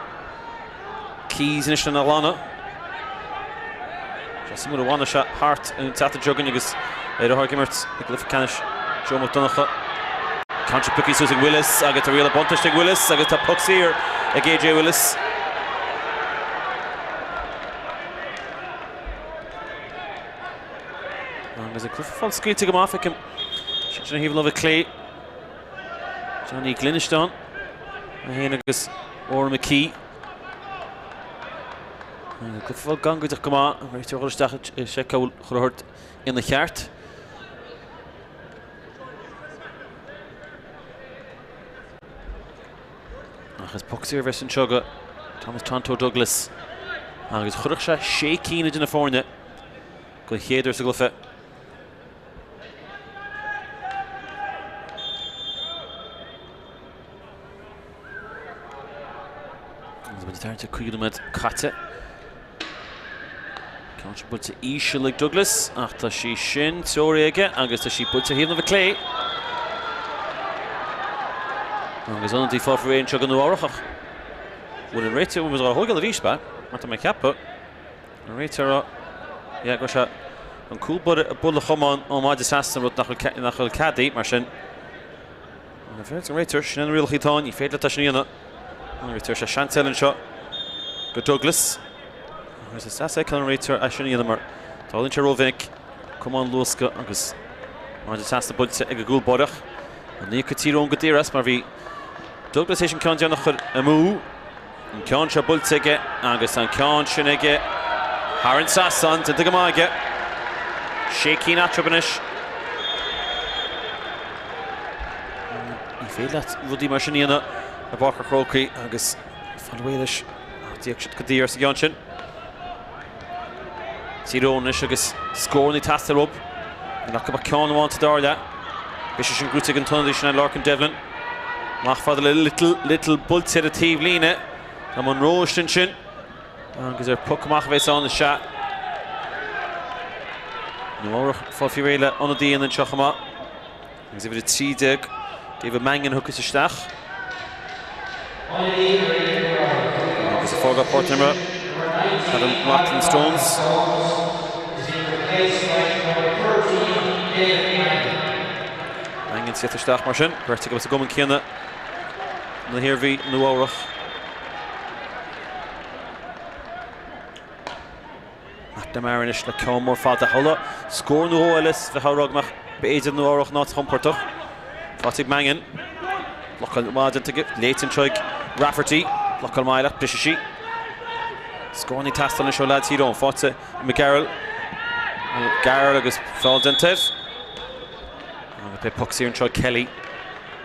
A: Keyes anois lena ghlanadh. Sé suimiúil a bhfanfaidh sé thart an tseachtain seo chugainn agus é ag imirt i gcluiche ceannais Joe Mac Donncha. Ceann seo pioctha suas ag Willis agus tá riail an buntáiste ag Willis agus tá poc saor ag AJ Willis. Agus an cluiche ag fáil scaoilte go maith feicim sin sin ar thaobh na láimhe clé. Johnny Glynn istigh ann. É féin agus Odhrán McKee. An cluiche ag fáil gangaideach go maith. An réiteoir ag dul isteach ag seiceáil chuile shórt ina cheart. Ach is poc saor a bheas anseo go Thomas Tonto Douglas. Agus chuirfeadh sé sé cinn idir na foirne don chéad uair sa gcluiche. Agus muid ag tarraingt ar 5 nóiméad caite. Ceann sin buailte íseal ag Douglas ach tá sí sin treoraithe aige agus tá sí buailte thaobh na clé. Agus ionadaí fágtha faoi réir anseo go Nua-Eabhrac ach bhfuil an réiteoir bhfuil muid á thógáil arís ba mar tá mé ag ceapadh an réiteoir á yeah, go sé an cúl báire ag bualadh chamán ón maide trasna rud nach bhfuil ceadaithe mar sin An bhféadfadh an réiteoir, sin é na rialacha atá ann, ní féidir leat é sin a dhéanamh. An réiteoir sé seans eile anseo go Douglas. Agus is deas é an réiteoir é sin a dhéanamh mar tarlaíonn sé rómhinic. Camán a luascadh agus maide trasna buailte ag an gcúl báire. An íocfaidh Tír Eoghain go daor as mar bhí Douglas théis an ceann deireanach a chur amú. An ceann seo buailte aige agus an ceann sin aige thar an trasnán, déanta go maith aige. Sé cinn eatarthu anois. Ní féidir leat rudaí mar sin a dhéanamh i bPáirc an Chrócaigh agus fáil réidh leis. D'íoc siad go daor as an gceann sin. Tír Eoghain anois agus scóranna ag teastáil uathu. Níl acu ach ceann amháin sa dara leath. Bhí sé sin gnóthaithe ag an t-ionadaí sin, Lorcan Devlin. Amach fada le Little, Little buailte ar an taobhlíne. Tá Monroe istigh ansin. Agus ar poc amach a bheas ann, is ea. Nua-Eabhrac fáil faoi réidh le ionadaí anseo chomh maith. Agus uimhir 13, David Mangan a thiocfas isteach. Agus ag fágáil páirc na himeartha, Adam Loughlin Stones. Mangan suite isteach mar sin, beirt acu sa gcumann céanna na hIarmhí, Nua-Eabhrac. McNamara anois le ceann mór fada. Chuile scór nó dhó eile is bheifeá ag rá go mbeadh b'fhéidir Nua-Eabhrac in áit chompordach. Faighte ag Mangan. Blocáil mhaith déanta aige. Léite anseo ag Rafferty. Blocáil mhaith eile ach briseadh sí. Scóranna ag teastáil anois ó leaids Thír Eoghain. Faighte ag McGarrell. McGarrell agus feall déanta air. Agus beidh poc saor anseo ag Kelly.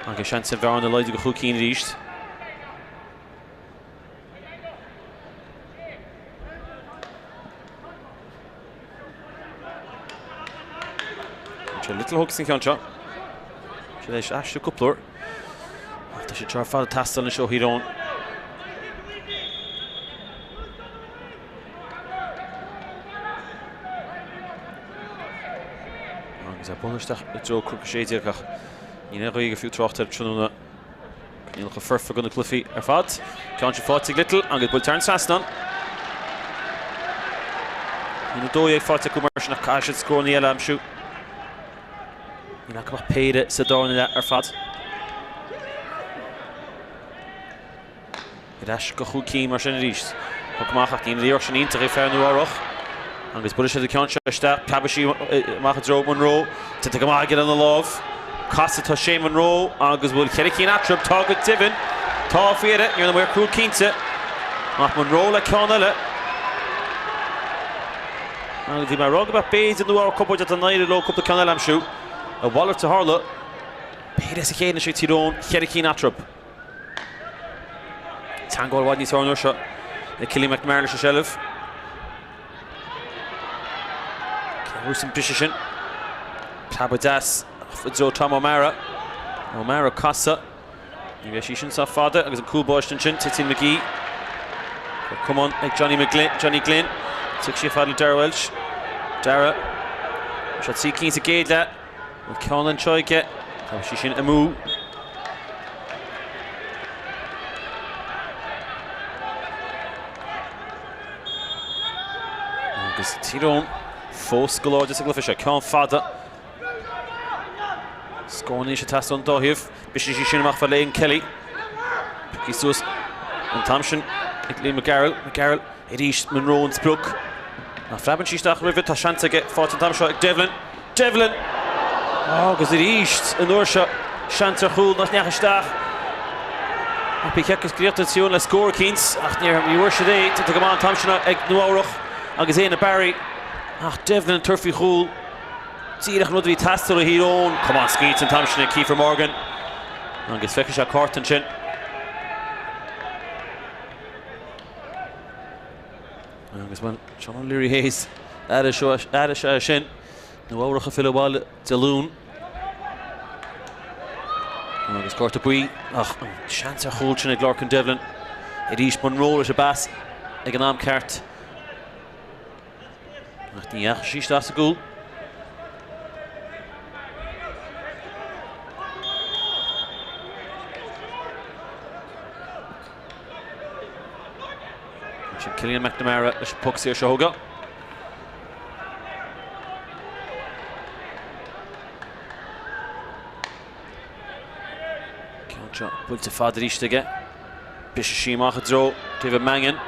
A: Agus seans an bhearna a laghdú go chúig cinn arís. Sé Little a thógfas an ceann seo. Sé leis aistriú cúpla uair. Ach tá sé seo ar fad ag teastáil anois ó Thír Eoghain. Agus é bualadh isteach i dtreo Cnoc 16 ach níl aon ghaoth fiú trácht air tráthnóna. Coinníollacha foirfe do na cluichí ar fad. Ceann sin faighte ag Little agus buailte thar an trasnán. 1-12 faighte acu mar sin ach caithfidh siad scóranna eile a aimsiú. Níl acu ach péire sa darna leath ar fad. Ar ais go chúig cinn mar sin arís. Poc amach ach níl an iarracht sin iontach ag fear Nua-Eabhrac. Agus buailfidh siad an ceann seo isteach. Preabfaidh sí amach i dtreo Monroe. Déanta go maith aige lena lámh. Casadh tá Shane Monroe agus bhfuil cheithre cinn eatarthu. Tá go deimhin. Tá faoi dheireadh. Ní raibh na maoir crua cinnte. Ach Monroe le ceann eile. Agus bhí mé ag rá go mbeadh b'fhéidir Nua-Eabhrac compordach dá n-éireodh leo cúpla ceann eile a aimsiú. A mhalairt a tharla. Péire as a chéile anois ag Tír Eoghain, cheithre cinn eatarthu. Teagmháil i bhfad níos fearr an uair seo le Cillian McNamara leis an seilbh. Cé an briseadh sin? Preabadh deas i dtreo Tom O'Mara. O'Mara casadh. Ní bheidh sí sin sách fada agus an cúl báire ansin, Tití McGee. Camán ag Johnny McGlynn, Johnny Glynn. Tiocfaidh sí fad le Dara Walsh. Dara. Sé trí cinn sa gcéad leath. Bhfuil ceann anseo aige? Tá sí sin amú. Agus Tír Eoghain fós go láidir sa gcluiche seo. Ceann fada. Scóranna anois ag teastáil ón dá thaobh. Briseann sí sin amach fad le Aidan Kelly. Pioctha suas an t-am sin ag Liam McGarrell. McGarrell arís Monroe an sprioc. Ná phreabann sí isteach roimhe. Tá seans aige faighte an t-am seo ag Devlin. Devlin! Agus arís an uair seo seans ar chúl nach ndeachaigh isteach. Ach bhí cic is críochnaithe Tír Eoghain le scór eicínt ach ní bhfuair siad é. Déanta go maith an t-am sin ag Nua Eabhrach agus Éanna Barry. Ach Devlin ag tabhairt faoi chúl. Díreach an rud a bhí ag teastáil ó Thír Eoghain. Camán scaoilte an t-am sin ag Kiefer Morgan. Agus feicfidh sé cárta ansin. Agus bhuel, Sean O'Leary Hayes, aire seo, aire is ea sin. Nua Eabhrach ag filleadh abhaile Dé Luain. Agus cárta buí ach an seans ar chúl sin ag Lorcan Devlin. Arís Monroe leis an bpas ag an am ceart. Ach ní dheachaigh sí isteach sa gcúl. Sin Cillian McNamara leis an poc saor seo a thógáil. Ceann seo buailte fada arís aige. Briseann sí amach i dtreo David Mangan.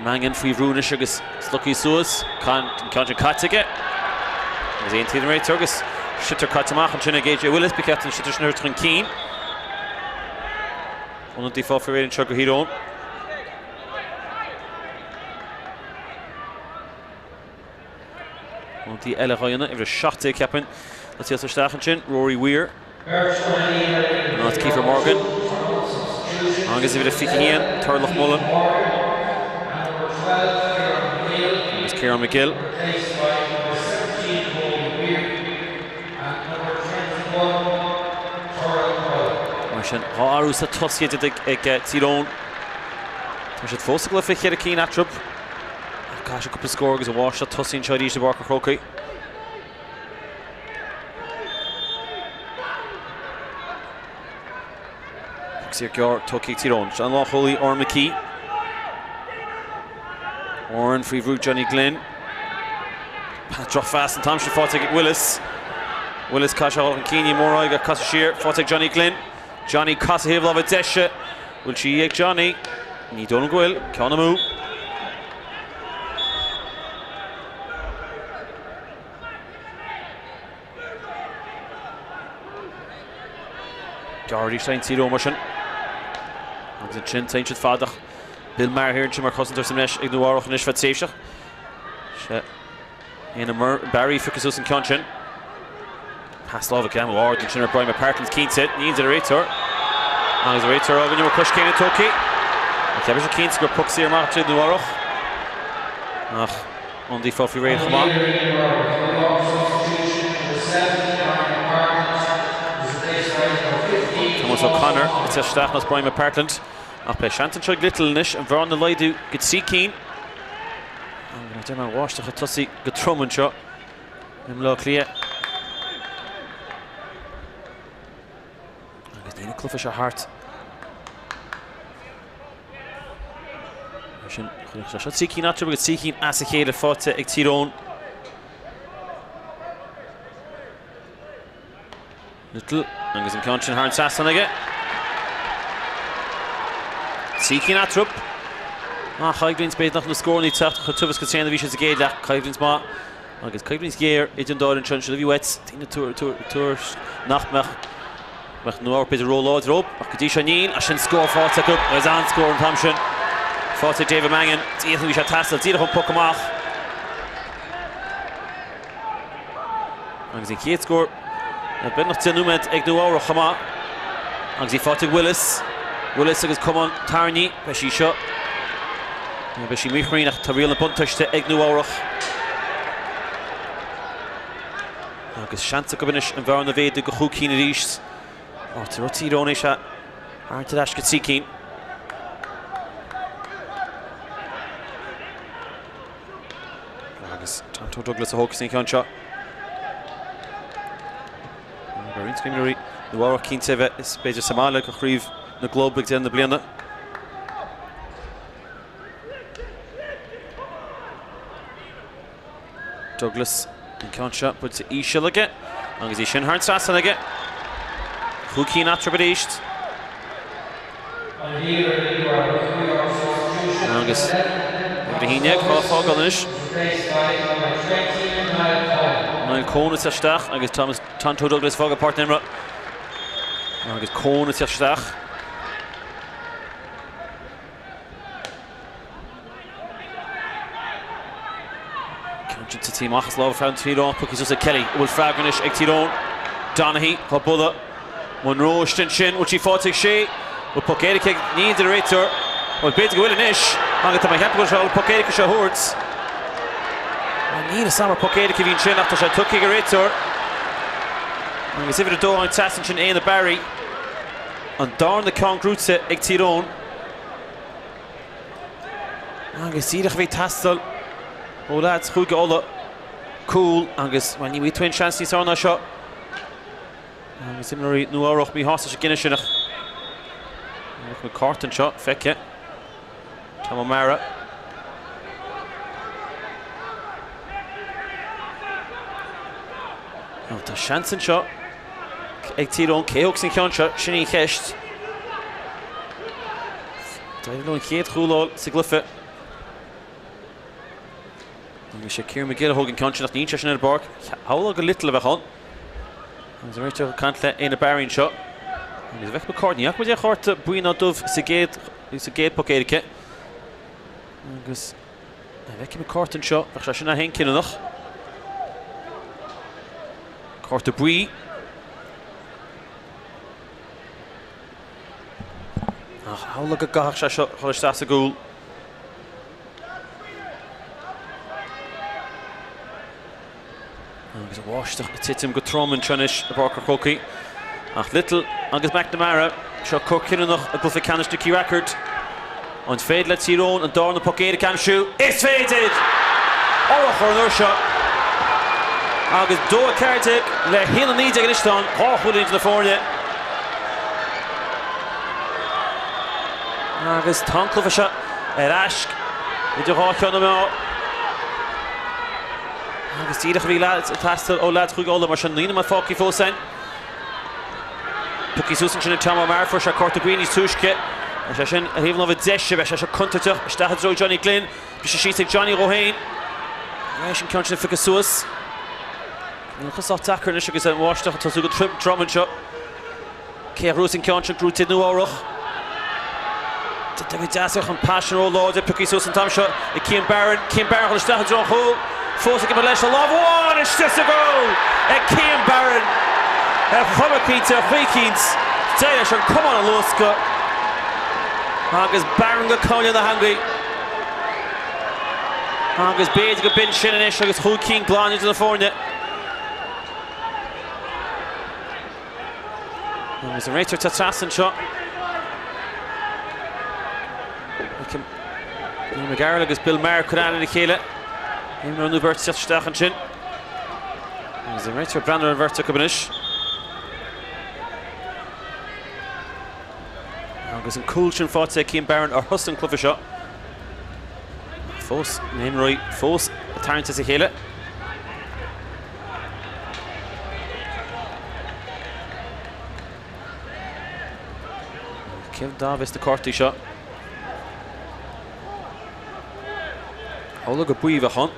A: Mangan faoi bhrú anois agus slogtha suas. An ceann sin caite aige. Agus aontaíonn an réiteoir agus sliotar caite amach ansin ag AJ Willis. Ba cheart an sliotar sin a thabhairt chun cinn. Ionadaí fágtha faoi réir anseo do Thír Eoghain. Ionadaí eile dhá dhéanamh, uimhir 17 cheapfainn, le tíocht isteach ansin, Rory Weir. In áit Kiefer Morgan. Agus uimhir 21, Turlough Mullen. Agus Ciarán McGill. Mar sin, dá athrú sna tosaithe ag Tír Eoghain. Tá siad fós sa gcluiche, cheithre cinn eatarthu. Ach caithfidh siad cúpla scór agus an mháistreacht tosaí anseo arís i bPáirc an Chrócaigh. Poc saor gearr tógtha ag Tír Eoghain. Seo an lánchúlaí Odhrán McKee. Odhrán faoi bhrú Johnny Glynn. Drochphas an t-am sin faighte ag Willis. Willis caithfidh sé a dhul chun cinn, ní mór aghaidh a casadh siar faighte ag Johnny Glynn. Johnny casadh thaobh láimhe deise. Bhfuil sí ag Johnny? Ní dóigh liom go bhfuil. Ceann amú. Gearr arís ag Tír Eoghain mar sin. Agus ansin téann siad fada ach Bill Maher ansin mar chosantóir sa mbreis ag Nua Eabhrach anois feadh tréimhse. Sé Éanna Barry phiocadh suas an ceann sin. Pas láimhe ceann ard ansin ar Brian McPartland cinnte. Ní deir an réiteoir. Agus an réiteoir á go coiscéim tógtha. Cheap sé cinnte gur poc saor amach do Nua Eabhrach. Ach ionadaí fágtha faoi réir chomh maith. Thomas O'Connor ag teacht isteach in áit Brian McPartland. Ach beidh seans anseo ag Little anois an bhearna a laghdú go 3 cinn. Agus deir an bháisteach ag tosaí go trom anseo i mBleá Cliath. Agus níl an cluiche seo thart. Mar sin, chuirfeadh sé seo 3 cinn eatarthu agus 3 cinn as a chéile faighte ag Tír Eoghain. Little agus an ceann sin thar an trasnán aige. 3 cinn eatarthu. Ah, coimhlint b'fhéidir nach na scóranna ag teacht chomh tiubh is chomh tréan a bhí siad sa gcéad leath. Coimhlint maith agus coimhlint ghéar idir an dá fhoireann seo ansin a bhí uait. Daoine tuairisc nach mbeadh mbeadh Nua Eabhrac b'fhéidir ró-láidir dóibh ach go dtí seo níl. Ach sin scór faighte acu agus an-scór an t-am sin. Faighte ag David Mangan. Díreach bhí sé ag teastáil díreach ón poc amach. Agus an chéad scór le beagnach 10 nóiméad ag Nua Eabhrac chomh maith. Agus í faighte ag Willis. Willis agus camán tarraingthe. Beidh sí seo. Beidh sí míchruinn ach tá riail na buntáiste ag Nua Eabhrac. Agus seans acu anois an bhearna a mhéadú go chúig cinn arís. Áit a raibh Tír Eoghain é seo tharraingt ar ais go 3 cinn. Agus Tonto Douglas a thógfas an ceann seo. Beidh roinnt imreoirí Nua Eabhrac cinnte a bheith is b'fhéidir sa mbaile do chraobh na gclub ag deireadh na bliana. Douglas an ceann seo buailte íseal aige agus í sin thar an trasnán aige. Chúig cinn eatarthu arís. Agus uimhir 11 á fágáil anois. Niall Coen ag teacht isteach agus Thomas Tonto Douglas ag fágáil páirc na himeartha. Agus Coen ag teacht isteach. Ceann sin tite amach as lámha fear Thír Eoghain, pioctha suas ag Kelly. An bhfuil freagra anois ag Tír Eoghain? Donaghy á bualadh. Monroe istigh ansin. Bhfuil sí faighte ag Shea? Bhfuil poc éirice ag Ní deir an réiteoir. Bhuel, b'fhéidir go bhfuil anois agus tá mé ag ceapadh go bhfuil sé poc éirice seo a thabhairt. Níl a fhios agam ar poc éirice a bhí ansin ach tá sé tugtha ag an réiteoir. Agus uimhir 2 an trasna ansin Éanna Barry. An darna ceann gnóthaithe ag Tír Eoghain. Agus díreach a bhí ag teastáil ó leaids Chúige Uladh, cúl agus, bhuel, ní bhfaighidh tú aon seans níos fearr ná seo. Agus imreoirí Nua Eabhrach míshásta leis an gcinneadh sin ach bheadh na cárta anseo feicthe. Tom O'Mara. Tá seans anseo ag Tír Eoghain. Cé a thógfas an ceann seo? Sin í an cheist. D'éirigh leo an chéad chúl a fháil sa gcluiche. Agus sé Kieran McGill a thóg an ceann sin ach níl sé sin ar an bpáirc. Shamhlófá gur Little a bheadh ann. Agus an réiteoir ag caint le Éanna Barry anseo. Agus bheadh McCartney. Ní fhaca muid aon chárta buí ná dubh sa gcéad sa gcéad poc éirice. Agus an bhfeicfidh muid cárta anseo, bheadh sé sin é féin cinniúnach. Cárta buí. Ach shamhlófá go gcaithfeadh sé seo dhul isteach sa gcúl. Agus an bháisteach ag titim go trom anseo anois i bPáirc an Chrócaigh. Ach Little agus McNamara, seo cor cinniúnach i gcluiche ceannais Nicky Rackard. An féidir le Tír Eoghain an darna poc éirice a aimsiú? Is féidir! Urchar an uair seo. Agus 2-14 le 1-19 anois tá an dá chúilín idir na foirne. Agus tá an cluiche seo ar ais idir dhá cheann na meá. Agus díreach a bhí ag teastáil ó leaids Chúige Uladh mar sin 9 nóiméad fágtha fós ann. Pioctha suas ansin ag Tom O'Meara, fuair sé cárta buí níos túisce. Tá sé sin ar thaobh na láimhe deise, beidh sé seo contúirteach isteach i dtreo Johnny Glynn. Briseadh síos ag Johnny dhó féin. Leis an ceann sin a phiocadh suas. Níl chomh sách deacair anois agus an bháisteach ag tosú go trom anseo. Cé a ghnóthós an ceann sin gnóthaithe ag Nua Eabhrach? Tite go deas ach an pas sin ró-láidir pioctha suas an t-am seo ag Cian Barron. Cian Barron chun isteach i dtreo an chúil. Fós ag imirt leis an lámh amháin istigh sa gcúl ag Cian Barron. Ar chuma cinnte, ar chaoi eicínt, d'éirigh leis an camán a luascadh agus Barron go camla ina theangaidh. Agus b'fhéidir go b'in sin anois agus chúig cinn glan idir na foirne. Agus an réiteoir ag teacht trasna anseo. Neil McGarrell agus Bill Maher ag cur aithne ar a chéile. Imreoir nó beirt ag teacht isteach ansin. Agus an réiteoir ag breathnú ar an bheirt acu anois. Agus an cúl sin faighte ag Cian Barron ar thús an cluiche seo. Fós na himreoirí fós ag tarraingt as a chéile. Cén dath a bheas na cártaí seo? Amhlaidh gur buí a bheadh ann.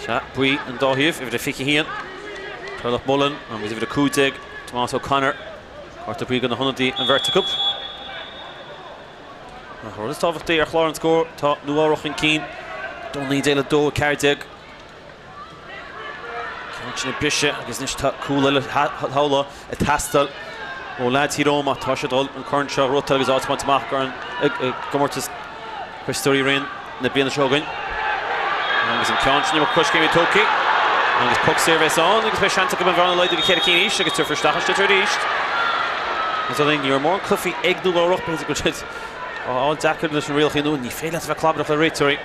A: Sea, buí an dá thaobh, uimhir a 21, Turlough Mullen agus uimhir a 15, Tomás O'Connor. Cárta buí do na hionadaí an bheirt acu. An rud is tábhachtaí ar chlár an scóir, tá Nua Eabhrach chun cinn, 2-19 le 2-14. Ceann sin ag briseadh agus anois tá cúl eile shamhlófá ag teastáil ó leaids Thír Eoghain má tá siad dul an corn seo a ghnóthachtáil agus áit a bhaint amach i gcomórtas Quaisteoirí Uí Riain na bliana seo chugainn. Agus an ceann sin iomarca coiscéimí tógtha agus poc saor a bheas ann agus beidh seans acu an bhearna a laghdú go cheithre cinn arís agus tabharfar isteach an sliotar arís. Agus ní raibh mórán cluichí ag Nua Eabhrach, b'fhéidir go bhfuil siad á fháil deacair leis na rialacha nua, ní féidir leat a bheith clabrach le réiteoirí.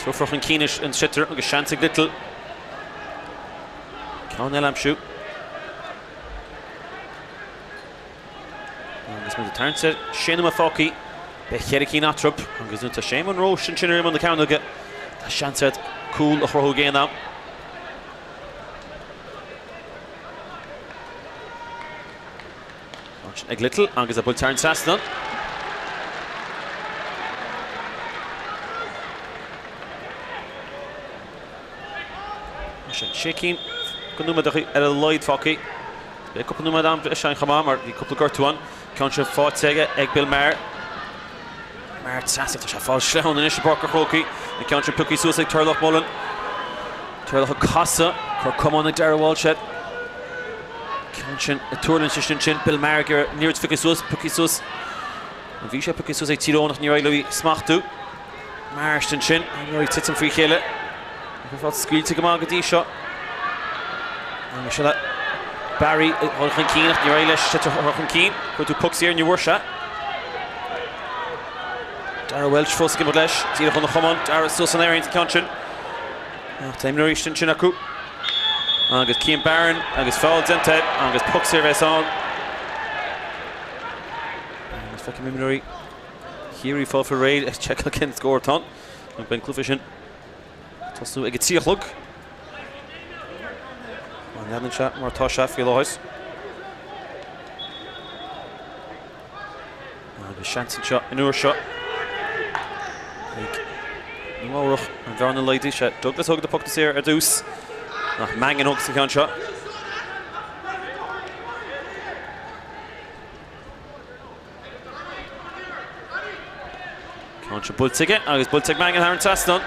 A: Tabharfar chun cinn an sliotar agus seans ag Little ceann eile a aimsiú. Agus muid ag tarraingt ar sé nóiméad fágtha, beidh cheithre cinn eatarthu agus nuair atá Shane Munro ansin ar imeall na cearnóige, tá seans agat. cúl a chruthú ag aon am. Ag Little agus é buailte thar an trasnán. Sin sé cinn de nóiméadacha ar a laghad fágtha. Beidh cúpla nóiméad am breise ann chomh maith mar bhí cúpla gortú ann. Ceann seo faighte aige ag Bill Maher. Maher trasna, tá sé ag fáil sleamhain anois i bPáirc an Chrócaigh. An ceann sin pioctha suas ag Turlough Mullen. Turlough ag casadh, cor camán ag Darragh Walsh air. Ceann sin ag tuirlingt ansin, Bill Maher ag iarraidh an liathróid a phiocadh suas, pioctha suas. Bhí sé pioctha suas ag Tír Eoghain ach níor éirigh leo í a smachtú. Maher ansin, an ag titim faoi chéile. Ag fáil scaoilte go maith go dtí seo. Agus seo le Barry ag dul chun cinn ach níor éirigh leis sliotar a chur chun cinn. Chuir tú poc saor, ní bhfuair sé. Darragh Walsh fós ag imirt leis, díreach óna chamán. Darragh suas san aer an ceann sin. Ach tá imreoirí ansin acu. Agus Cian Barron agus feall déanta air agus poc saor a bheas ann. Agus feicim imreoirí Chiarraí fáil faoi réir ag seiceáil cén scór atá ann. Beidh an cluiche sin ag tosnú ag a 3 a chlog. Má leanann sé mar atá sé faoi láthair. Agus seans anseo an uair seo ag Nua Eabhrach an bhearna a laghdú. Sé Douglas a thóg na pocanna saora ar dtús. Ach Mangan a thóg an ceann seo. Ceann seo buailte aige agus buailte ag Mangan thar an trasnán.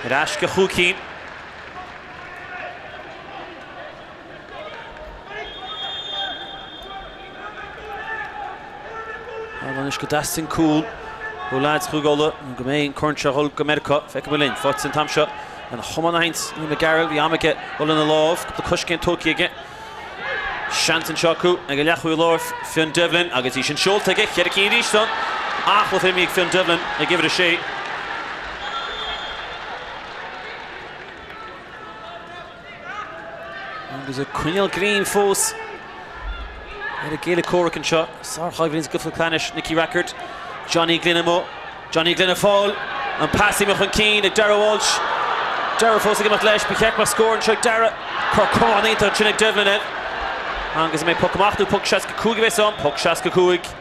A: Ar ais go chúig cinn. Anois go dteastaíonn cúl ó leaids Chúige Uladh nó go mbeidh an corn seo ag dul go Meiriceá. Feicfidh muid linn. Faighte an t-am seo lena chamán a sheinnt Liam McGarrell. Bhí am aige dul ina lámh. Cúpla coiscéim tógtha aige. Seans anseo acu ag an leathchúlaí láir Fionn Devlin agus í sin seolta aige, cheithre cinn arís ann. An-chluiche imeartha ag Fionn Devlin ag uimhir a sé. Agus ag coinneáil greim fós ar a gcéile comhraic anseo. Sárchoimhlint sa gcluiche ceannais, Nicky Rackard, Johnny Glynn amuigh. Johnny Glynn ag fáil an pas imeacht chun cinn ag Darragh Walsh. Darragh fós ag imeacht leis. Ba cheart go mbeadh scór anseo ag Darragh. Cor camán iontach ansin ag Devlin air. Agus an mbeidh poc amach nó poc 65 a bheas ann? Poc 65.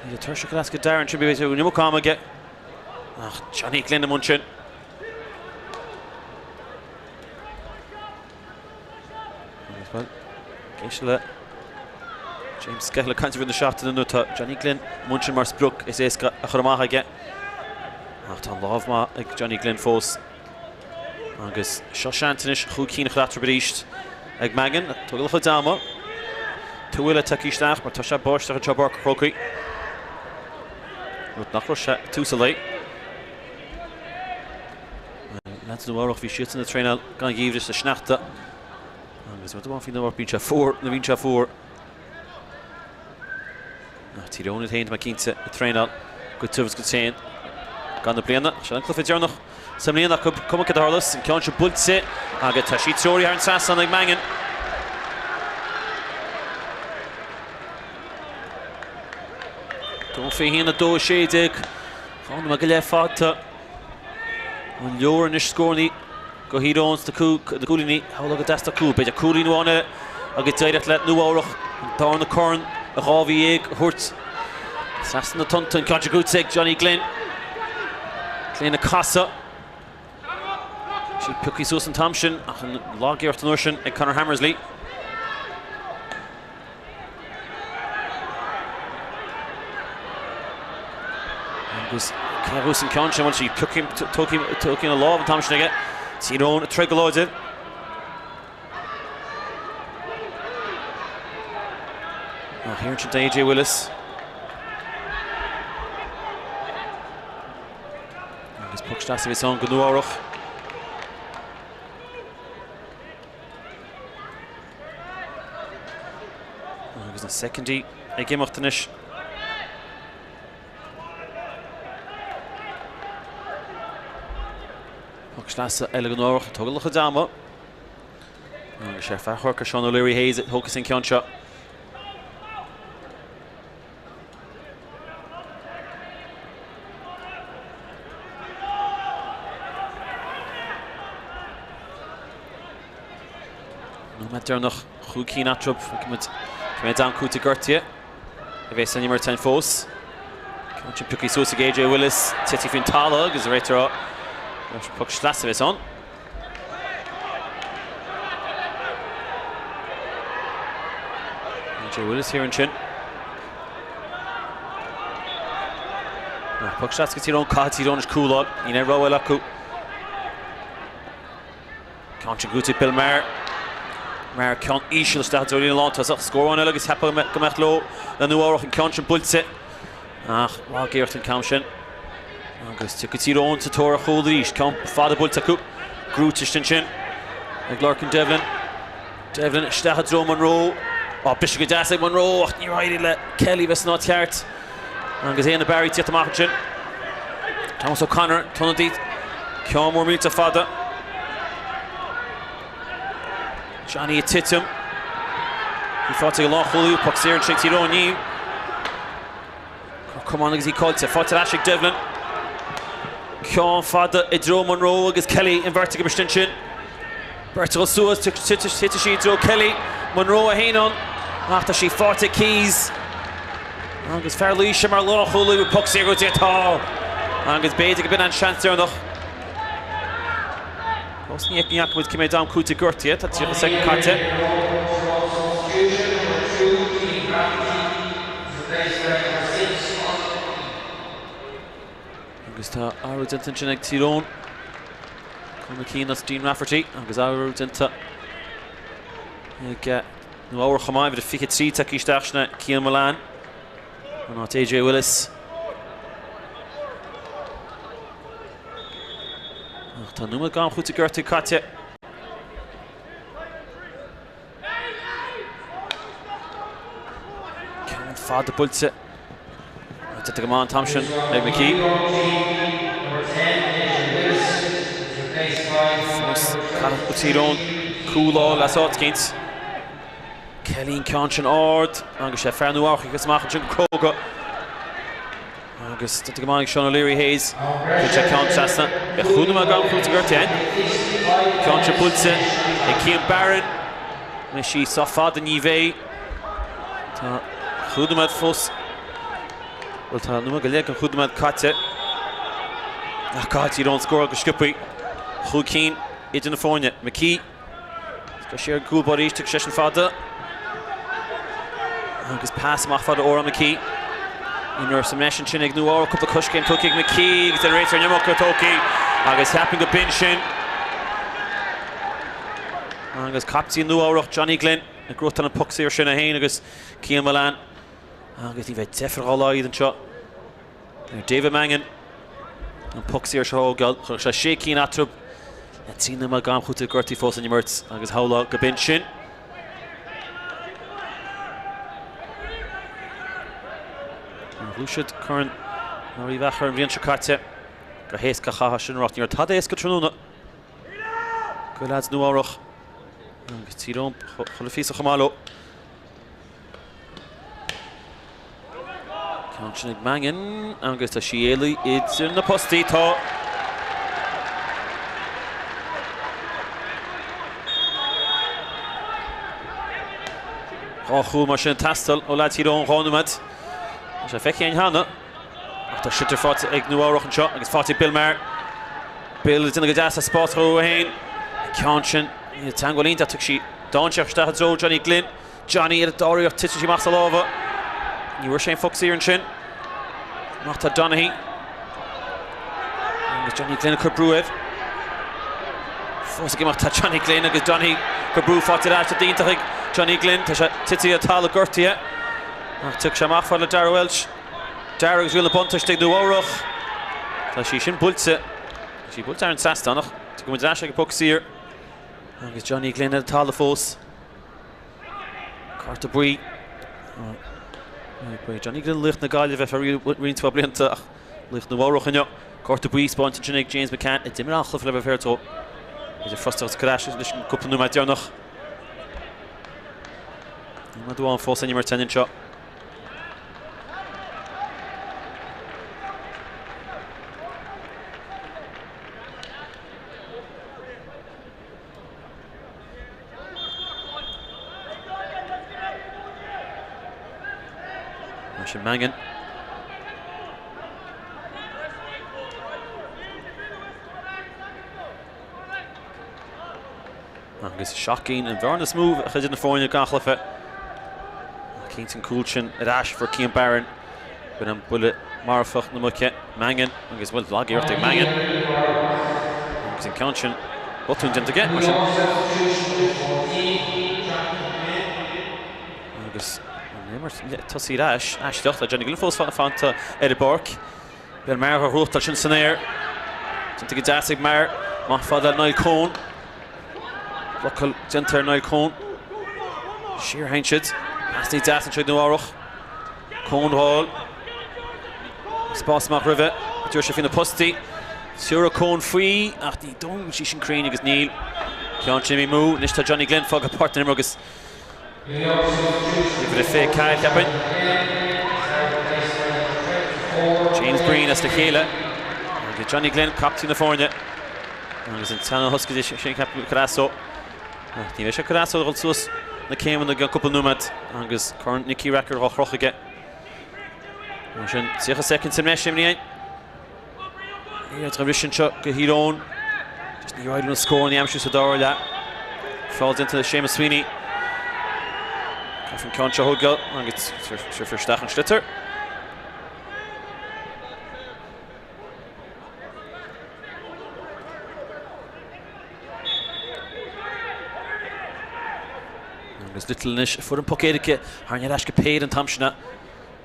A: Níl tuirseach go leasc Darragh ansin, b'fhéidir an iomarca ama aige. Ach Johnny Glynn amuigh ansin. Agus bhuel, éist le James Skehill ag caint i rith na seachtaine nuair atá Johnny Glynn amuigh ansin mar sprioc is éasca a chur amach aige. Ach tá an lámh maith ag Johnny Glynn fós. Agus seo seans anois chúig cinn a chur eatarthu arís ag Mangan. Tógáil a chuid ama. Tuilleadh tagtha isteach mar tá sé báisteach anseo i bPáirc an Chrócaigh. Rud nach raibh sé ag tús an lae. Leaids Nua Eabhrach, bhí siadsan ag traenáil gan gheimhreadh sa sneachta. Agus rud amháin faoi Nua Eabhrach, bíonn sé fuar nuair a bhíonn sé fuar. Ach Tír Eoghain iad féin, tá mé cinnte, ag traenáil go tiubh is go tréan gan na bliana. Seo an cluiche deireanach sa mbliain acu, cuma céard a tharlós, an ceann seo buailte agus tá sí treoraithe thar an trasnán ag Mangan. 2-21, 2-16, Dhá nóiméad go leith fágtha. An leor anois scóranna do Thír Eoghain sna cúilíní. Shamhlófá go dteastódh cúl. B'fhéidir cúilín amháin eile agus d'éireodh le Nua Eabhrach an darna corn i 12 mhí a thabhairt trasna na tonnta. An ceann seo gnóthaithe ag Johnny Glynn. Glynn ag casadh. Sí pioctha suas an t-am sin ach an lagiarracht an uair sin ag Conor Hammersley. Agus cé a bhuas an ceann sin? Bhuel, sí pioctha ina lámh an t-am sin aige. Tír Eoghain ag troid go láidir. Ach thiar ansin d'AJ Willis. Agus poc sleasa a bhí ann go Nua Eabhrach. Agus na soicindí ag imeacht anois. Poc sleasa eile go Nua Eabhrach, tógáil a chuid ama. Agus sé fear Chorcaí Sean O'Leary Hayes a thógfas an ceann seo. deireanach, chúig cinn eatarthu. Feicfimid cá mhéad am cúitimh gortaithe a bheas san imirt againn fós. Ceann sin pioctha suas ag AJ Willis, tite faoin talamh agus an réiteoir ag rá poc sleasa a bheas ann. AJ Willis thiar ansin. Poc sleasa go Tír Eoghain, caithfidh Tír Eoghain anois cúl a fháil, níl aon rogha eile acu. Ceann sin gnóthaithe ag Bill Maher. Maher ceann íseal isteach i dtreo líne lántosach. Scór amháin eile agus cheapfá go mbeadh leo le Nua Eabhrach an ceann sin buailte. Ach lagiarracht an ceann sin. Agus tiocfaidh Tír Eoghain sa tóir ar chúl arís. Ceann fada buailte acu. Gnóthaithe ansin ag Lorcan Devlin. Devlin isteach i dtreo Monroe. Á, briseadh go deas ag Monroe ach níor éirigh le Kelly bheith san áit cheart. Agus Éanna Barry ag tíocht amach ansin. Thomas O'Connor, t-ionadaí, ceann mór millteach fada. Johnny ag titim. Í faighte ag an lánchúlaí, poc saor ansin ag Tír Eoghain. Ní. Camán agus í caillte. Faighte ar ais ag Devlin. Ceann fada i dtreo Monroe agus Kelly an bheirt acu istigh ansin. Beirt ag dul suas, titfidh sí i dtreo Kelly. Monroe é féin ann ach tá sí faighte ag Keyes. Agus fear Laoise mar lánchúlaí, poc saor go dtí atá. Agus b'fhéidir go b'in an seans deireanach. Fós ní fhaca muid cé mhéad am cúitimh gortaithe, tá 30 soicind caite. Agus tá athrú déanta ansin ag Tír Eoghain. Conor Keane as Dean Rafferty agus athrú déanta ag Nua Eabhrac chomh maith, uimhir 23 tagtha isteach sin é Cian Mullane. In áit AJ Willis. Ach tá nóiméad d'am cúitimh gortaithe caite. Ceann fada buailte. Déanta go maith an t-am sin ag McKee. Fós caithfidh Tír Eoghain cúl a fháil as áit eicínt. Kelly an ceann sin ard agus sé fear Nua Eabhrac agus amach ansin go cróga. Agus déanta go maith ag Sean O'Leary Hayes. Chuir sé ceann trasna. Beidh chúig nóiméad d'am cúitimh gortaithe againn. Ceann sin buailte ag Cian Barron. An mbeidh sí sách fada ní bheidh. Tá chúig nóiméad fós. Bhuel tá nóiméad go leith den chúig nóiméad caite. Ach caithfidh Tír Eoghain scóráil go sciobtha. Chúig cinn idir na foirne. McKee. Tá sé ar gcúl arís, tiocfaidh seisean fada. Agus pas amach fada ó McKee. Imreoir sa mbreis ansin ag Nua Eabhrac, cúpla coiscéim tugtha ag McKee agus an réiteoir an iomarca tógtha agus cheapfainn go b'in sin. Agus captaen Nua Eabhrac Johnny Glynn ag gnóthachtáil an poc saor sin é féin agus Cian Mullane. Agus ní bheidh deifir dá laghad anseo. David Mangan an poc saor seo a thógáil. Chuirfeadh sé sé cinn eatarthu le 3 nóiméad d'am cúitimh gortaithe fós san imirt agus shamhlófá go b'in sin. Bhuaigh siad Corn Uí Mheachair an bhliain seo caite. Go héasca a chaithfeá sin a rá. Ní raibh tada éasca tráthnóna go leaids Nua Eabhrach agus Tír Eoghain chuile phíosa chomh maith leo. Ceann sin ag Mangan agus tá sí éalaithe idir na postaí. Tá. Dhá chúl mar sin ag teastáil ó leaids Thír Eoghain 2 nóiméad. Tá sé feicthe againn cheana. Ach tá sliotar faighte ag Nua Eabhrach anseo agus faighte ag Bill Maher. Bill ag déanamh go deas as spás dhó féin. Ceann sin, teagmháil iontach, thug sí dainséar isteach i dtreo Johnny Glynn. Johnny ar an dara iarracht titeann sí amach as a lámha. Ní bhfuair sé an phoc saor ansin. Amach tá Donaghy. Agus Johnny Glynn ag cur brú air. Fós ag imeacht tá Johnny Glynn agus Donaghy ag cur brú faighte ar ais iontach ag Johnny Glynn. Tá sé tite ar talamh gortaithe. Ach tiocfaidh sé amach fad le Darragh Walsh. Darragh agus riail na buntáiste ag Nua Eabhrach. Tá sí sin buailte. Tá sí buailte ar an trasnán ach tiocfaidh muid ar ais ag an poc saor. Agus Johnny Glynn ar an talamh fós. Cárta buí. Ba é Johnny Glynn laoch na Gaillimhe ar feadh roinnt mhaith blianta ach laoch Nua Eabhrach inniu. Cárta buí spáinte ansin ag James McCann a d'imir an-chluiche le bheith fair. Idir frustrachas cur ais leis an gcúpla nóiméad deireanach. Nóiméad amháin fós san imirt anseo. Sin Mangan. Agus seacht gcinn an bhearna is mó a bheadh idir na foirne gan chluiche. Cinnte an cúl sin ar ais fuair Cian Barron. B'in an buille marfach na muice. Mangan agus bhuel lag iarracht ag Mangan. Agus an ceann sin botún déanta aige mar sin. Agus an imirt tosaí ar ais, aisteach, tá Johnny Glynn fós fanta ar an bpáirc. Bill Maher á ghnóthachtáil sin san aer. Déanta go deas ag Maher. Amach fada le Niall Coen. Blocáil déanta ar Niall Coen. Siar a théann siad. Pas deas anseo ag Nua Eabhrach. Coen thall. Spás amach roimhe. Dúirt sé faoi na postaí. Tabharfaidh Coen faoi ach ní dóigh liom go bhfuil sí sin cruinn agus níl. Ceann sin imithe amú. Anois tá Johnny Glynn fágtha páirc na himeartha agus Uimhir a 24, cheapfainn. James Breen as le chéile agus Johnny Glynn, captaen na foirne. Agus an teanna thoscaide sin ceapaim Carrasso. Ach ní bheidh sé Carrasso ag dul suas na céimeanna i gceann cúpla nóiméad agus Corn Nicky Rackard á chrochadh aige. Mar sin, 30 soicind sa mbreis imríonn. Iad arís anseo go Thír Eoghain. Just ní raibh na scóranna a aimsiú sa dara leath. Feall déanta le Séamus Sweeney. Caithfidh an ceann seo a thógáil agus tabharfar isteach an sliotar. Agus Little anois fuair an poc éirice thar ar ais go Péire an t-am sin.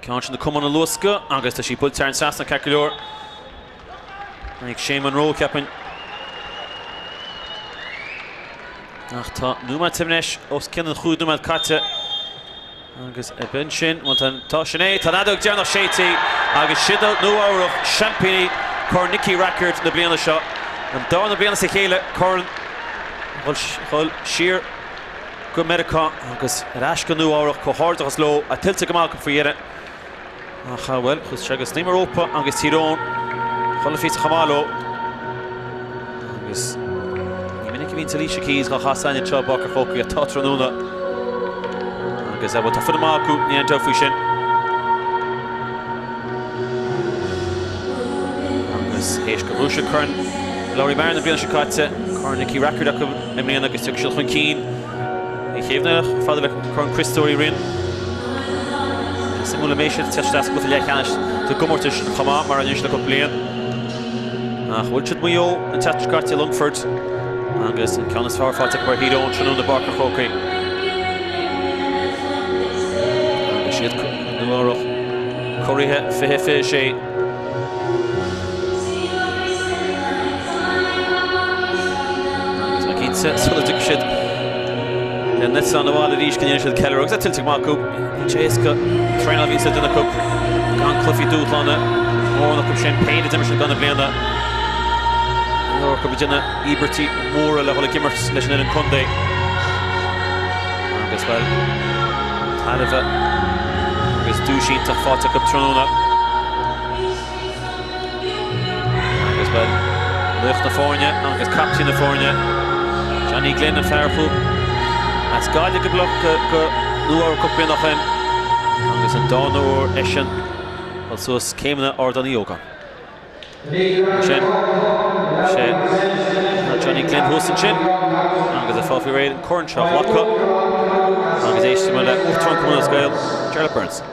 A: Ceann sin na camán a luascadh agus tá sí buailte thar an trasnán ceart go leor. Ag Shane Monroe, cheapfainn. Ach tá nóiméad anois os cionn an chúig nóiméad caite. Agus ab in sin, bhuel tá, tá sin é, tá an fheadóg deireanach séidte agus siad Nua Eabhrach seaimpíní Corn Nicky Rackard na bliana seo. An darna bliain as a chéile corn a dhul siar go Meiriceá agus ar ais go Nua Eabhrach, comhghairdeachas leo, é tuillte go maith acu faoi dheireadh. Ach bhuel, chuaigh sé go snaidhm an rópa agus Tír Eoghain chuile phíosa chomh maith leo. Agus ní minic a bhíonn Alicia Keys dhá chasadh againn anseo i bPáirc an Chrócaigh ach tá tráthnóna. Agus bhuel, tá foireann maith acu, ní aon dabht faoi sin. Agus théis gur bhuaigh siad Corn Lory Meagher na bliana seo caite, Corn Nicky Rackard acu i mbliana agus tiocfaidh siad chun cinn i chéad fada le Corn Chriostóir Uí Rinn. Suimiúil an mbeidh siad ag teacht isteach sa gcluiche leathcheannais sa gcomórtas chomh maith mar anois le cúpla bliain. Ach bhuail siad Maigh Eo an tseachtain seo caite i Longfort agus an ceann is fearr faighte acu ar Thír Eoghain tráthnóna i bPáirc an Chrócaigh. Agus siad Nua Eabhrach curaithe 20 26. Agus mé cinnte, sula dtiocfaidh siad le n-eitleán abhaile arís go ndéanfaidh siad ceiliúradh agus é tuillte go maith acu. Níl sé éasca traenáil a bhíonns ag duine acu gan cluichí dúshláin mórán acu sin, péire d'imir siad i gcaitheamh na bliana. Go leor acu ag déanamh íobairtí móra le dhul ag imirt leis an fhoireann contae. Agus, bhuel, tairbhe agus duais iontach faighte acu tráthnóna. Agus, bhuel, laoch na foirne agus captaen na foirne, Johnny Glynn, an fear a chuaigh as Gaillimh go Bloc go Nua Eabhrac cúpla bliain ó shin agus an darna huair eisean dul suas céimeanna Ardán Uí Ógáin. Sin sé Johnny Glynn thuas ansin agus ag fáil faoi réir an corn seo a ghlacadh agus éistfidh le Uachtarán Chumann Lúthchleas Gael, Jarlath Burns.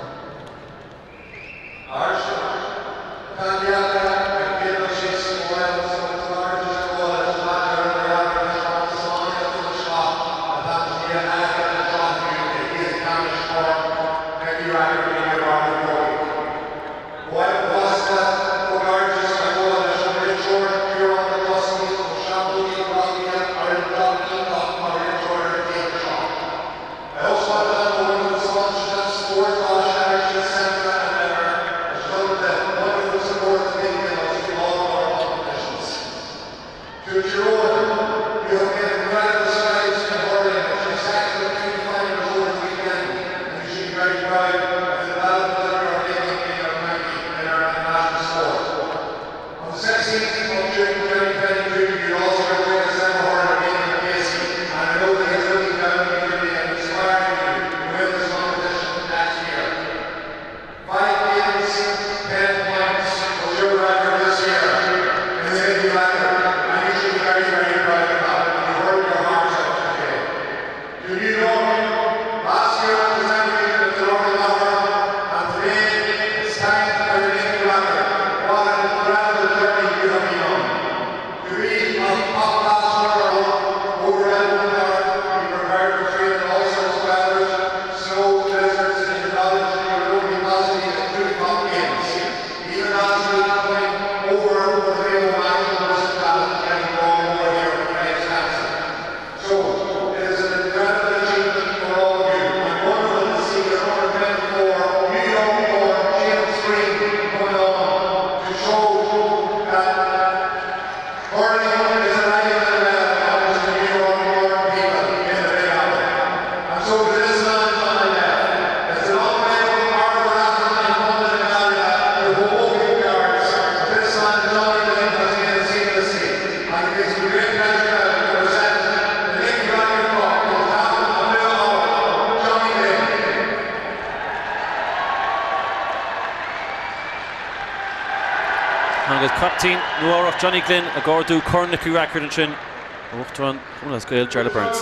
A: Agus captaen Nua Eabhrac Johnny Glynn ag ardú Corn Nicky Rackard ansin ó Uachtarán Chumann Lúthchleas Gael, Jarlath Burns.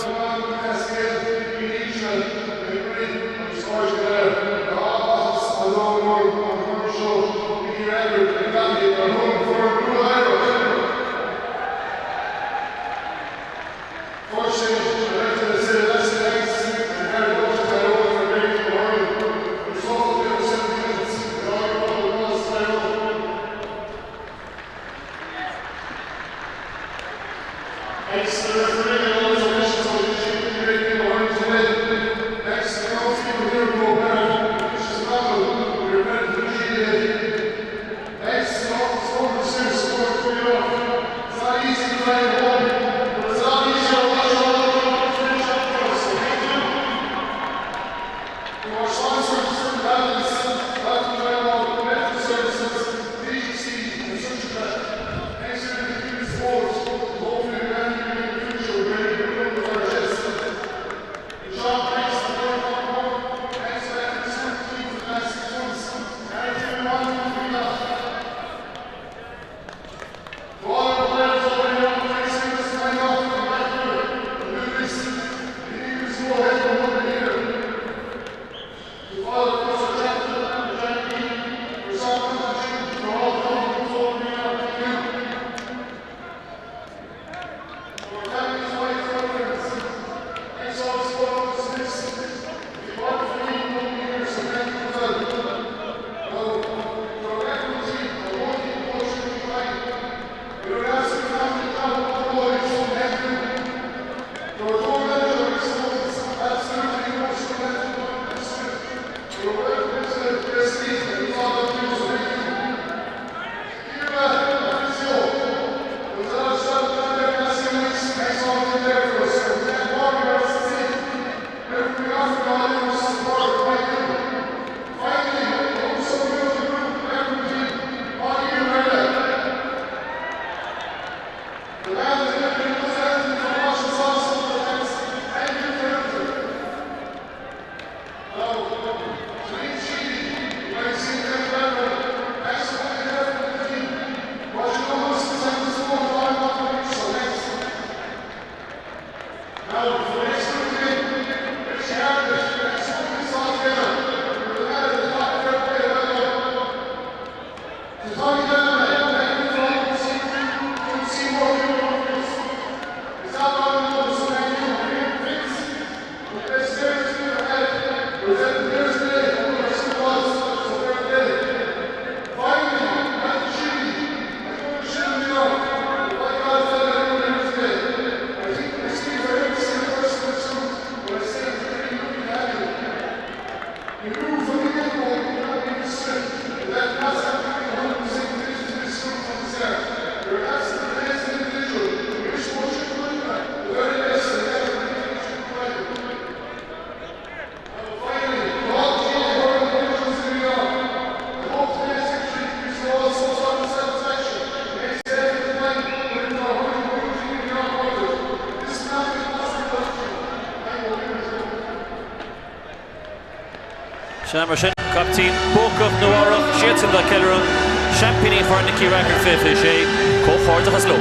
A: Sea, mar sin, captaen buacach Nua Eabhrac, siadsan atá ag ceiliúradh, seaimpíní Chorn Nicky Rackard 2026, comhghairdeachas leo.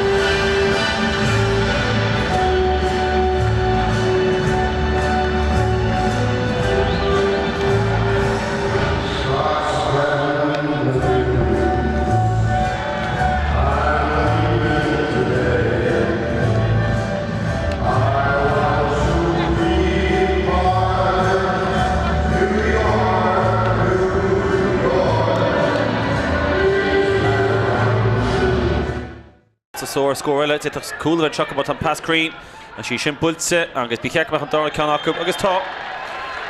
A: Sa sór scór eile, d'fhéadfadh cúl a bheith anseo acu má tá an pas cruinn. Tá sí sin buailte agus ba cheart go mbeadh an dara ceann acu agus tá.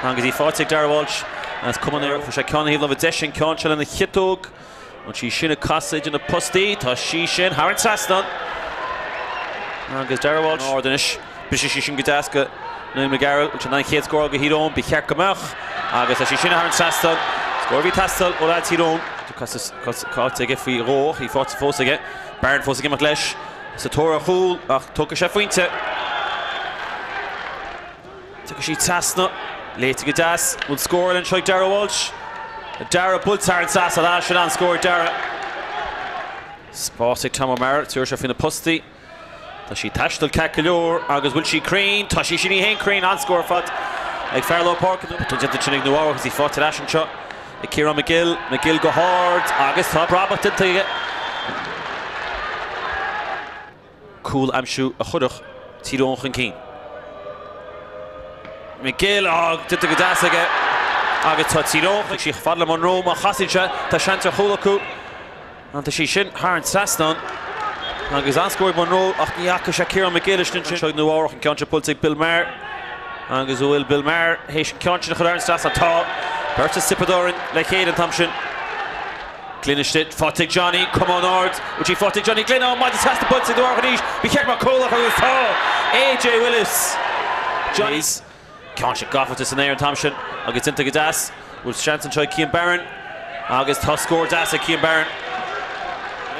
A: Agus í faighte ag Darragh Walsh as cuma an aeir. Fuair sé ceann ar thaobh láimhe deise, an ceann seo lena chiotóg. An sí sin ag casadh idir na postaí? Tá sí sin thar an trasnán. Agus Darragh Walsh ard anois. Briseann sí sin go deas go Niall McGarrell. Bhfuil sé in ann an chéad scór a fháil do Thír Eoghain? Ba cheart go mbeadh. Agus tá sí sin thar an trasnán. Scór a bhí ag teastáil ó leaids Thír Eoghain. Caillte aige faoi dhó ach í faighte fós aige. Barron fós ag imeacht leis sa tóir ar chúl ach tógfaidh sé pointe. Tiocfaidh sí trasna. Léite go deas. Bhfuil scór eile anseo ag Darragh Walsh? Darragh buailte thar an trasnán. Sin an-scór ag Darragh. Spás ag Tom O'Meara, tabharfaidh sé faoi na postaí. Tá sí ag taisteal ceart go leor agus bhfuil sí cruinn? Tá sí sin ní haon cruinn, an-scór ar fad ag fear lár páirce. Tá déanta ansin ag Nua Eabhrac agus í faighte ar ais anseo ag Ciarán McGill. McGill go hard agus tá brabach déanta aige. Cúl a aimsiú a chuirfeadh Tír Eoghain chun cinn. McGill, á, déanta go deas aige agus tá Tír Eoghain ag sí chomh fada le Monroe má chasann sé, tá seans ar chúl acu. Tá sí sin thar an trasnán agus an-scór ag Monroe ach ní fhaca sé Ciarán McGill istigh ansin. Seo ag Nua Eabhrac an ceann seo buailte ag Bill Maher agus an bhfuil Bill Maher théis an ceann sin a chur thar an trasnán? Tá! Beirt as Tiobraid Árann le chéile an t-am sin. Glynn istigh, faighte ag Johnny, camán ard, bhfuil sí faighte ag Johnny Glynn, á, maide trasna buailte ag Nua Eabhrac arís, ba cheart go mbeadh cúl acu agus tá! AJ Willis! Johnny. Ceann sin gafa san aer an t-am sin agus déanta go deas. Bhfuil seans anseo ag Cian Barron agus tá scór deas ag Cian Barron.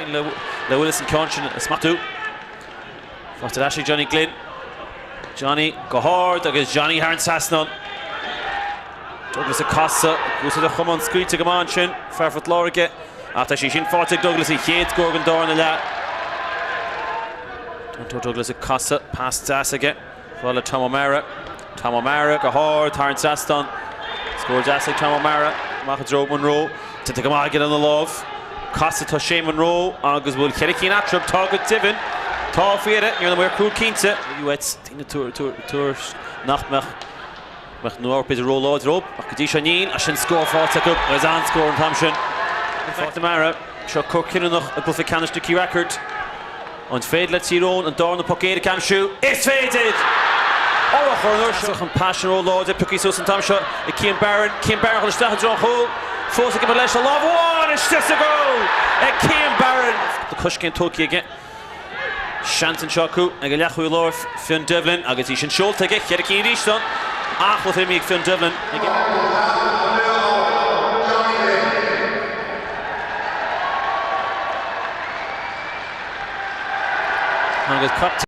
A: Le Willis an ceann sin a smachtú. Faighte ar ais ag Johnny Glynn. Johnny go hard agus Johnny thar an trasnán. Douglas ag casadh, úsáid a chamán scaoilte go maith ansin, fear Phort Láirge. Ach tá sí sin faighte ag Douglas, a chéad scór den darna leath. Tonto Douglas ag casadh, pas deas aige. Fad le Tom O'Meara. Tom O'Meara go hard thar an trasnán. Scór deas ag Tom O'Meara. Amach i dtreo Monroe. Déanta go maith aige lena lámh. Casadh tá Shane Monroe agus bhfuil cheithre cinn eatarthu. Tá go deimhin. Tá faoi dheireadh. Ní raibh na maoir cúl cinnte. Uait daoine tuairisc nach mbeadh mbeadh Nua Eabhrac b'fhéidir ró-láidir dóibh ach go dtí seo níl. Ach sin scór faighte acu agus an-scór an t-am sin. McNamara. Seo cor cinniúnach i gcluiche ceannais Nicky Rackard. An féidir le Tír Eoghain an darna poc éirice a aimsiú? Is féidir! Urchar an uair seo. An pas sin ró-láidir, pioctha suas an t-am seo ag Cian Barron. Cian Barron chun isteach i dtreo an chúil. Fós ag imirt leis, a lámh amháin istigh sa gcúl ag Cian Barron. Tá coiscéim tógtha aige. Seans anseo acu ag an leathchúlaí láir Fionn Devlin agus í sin seolta aige. Cheithre cinn arís ann. An-chluiche imeartha ag Fionn Devlin. Agus captaen.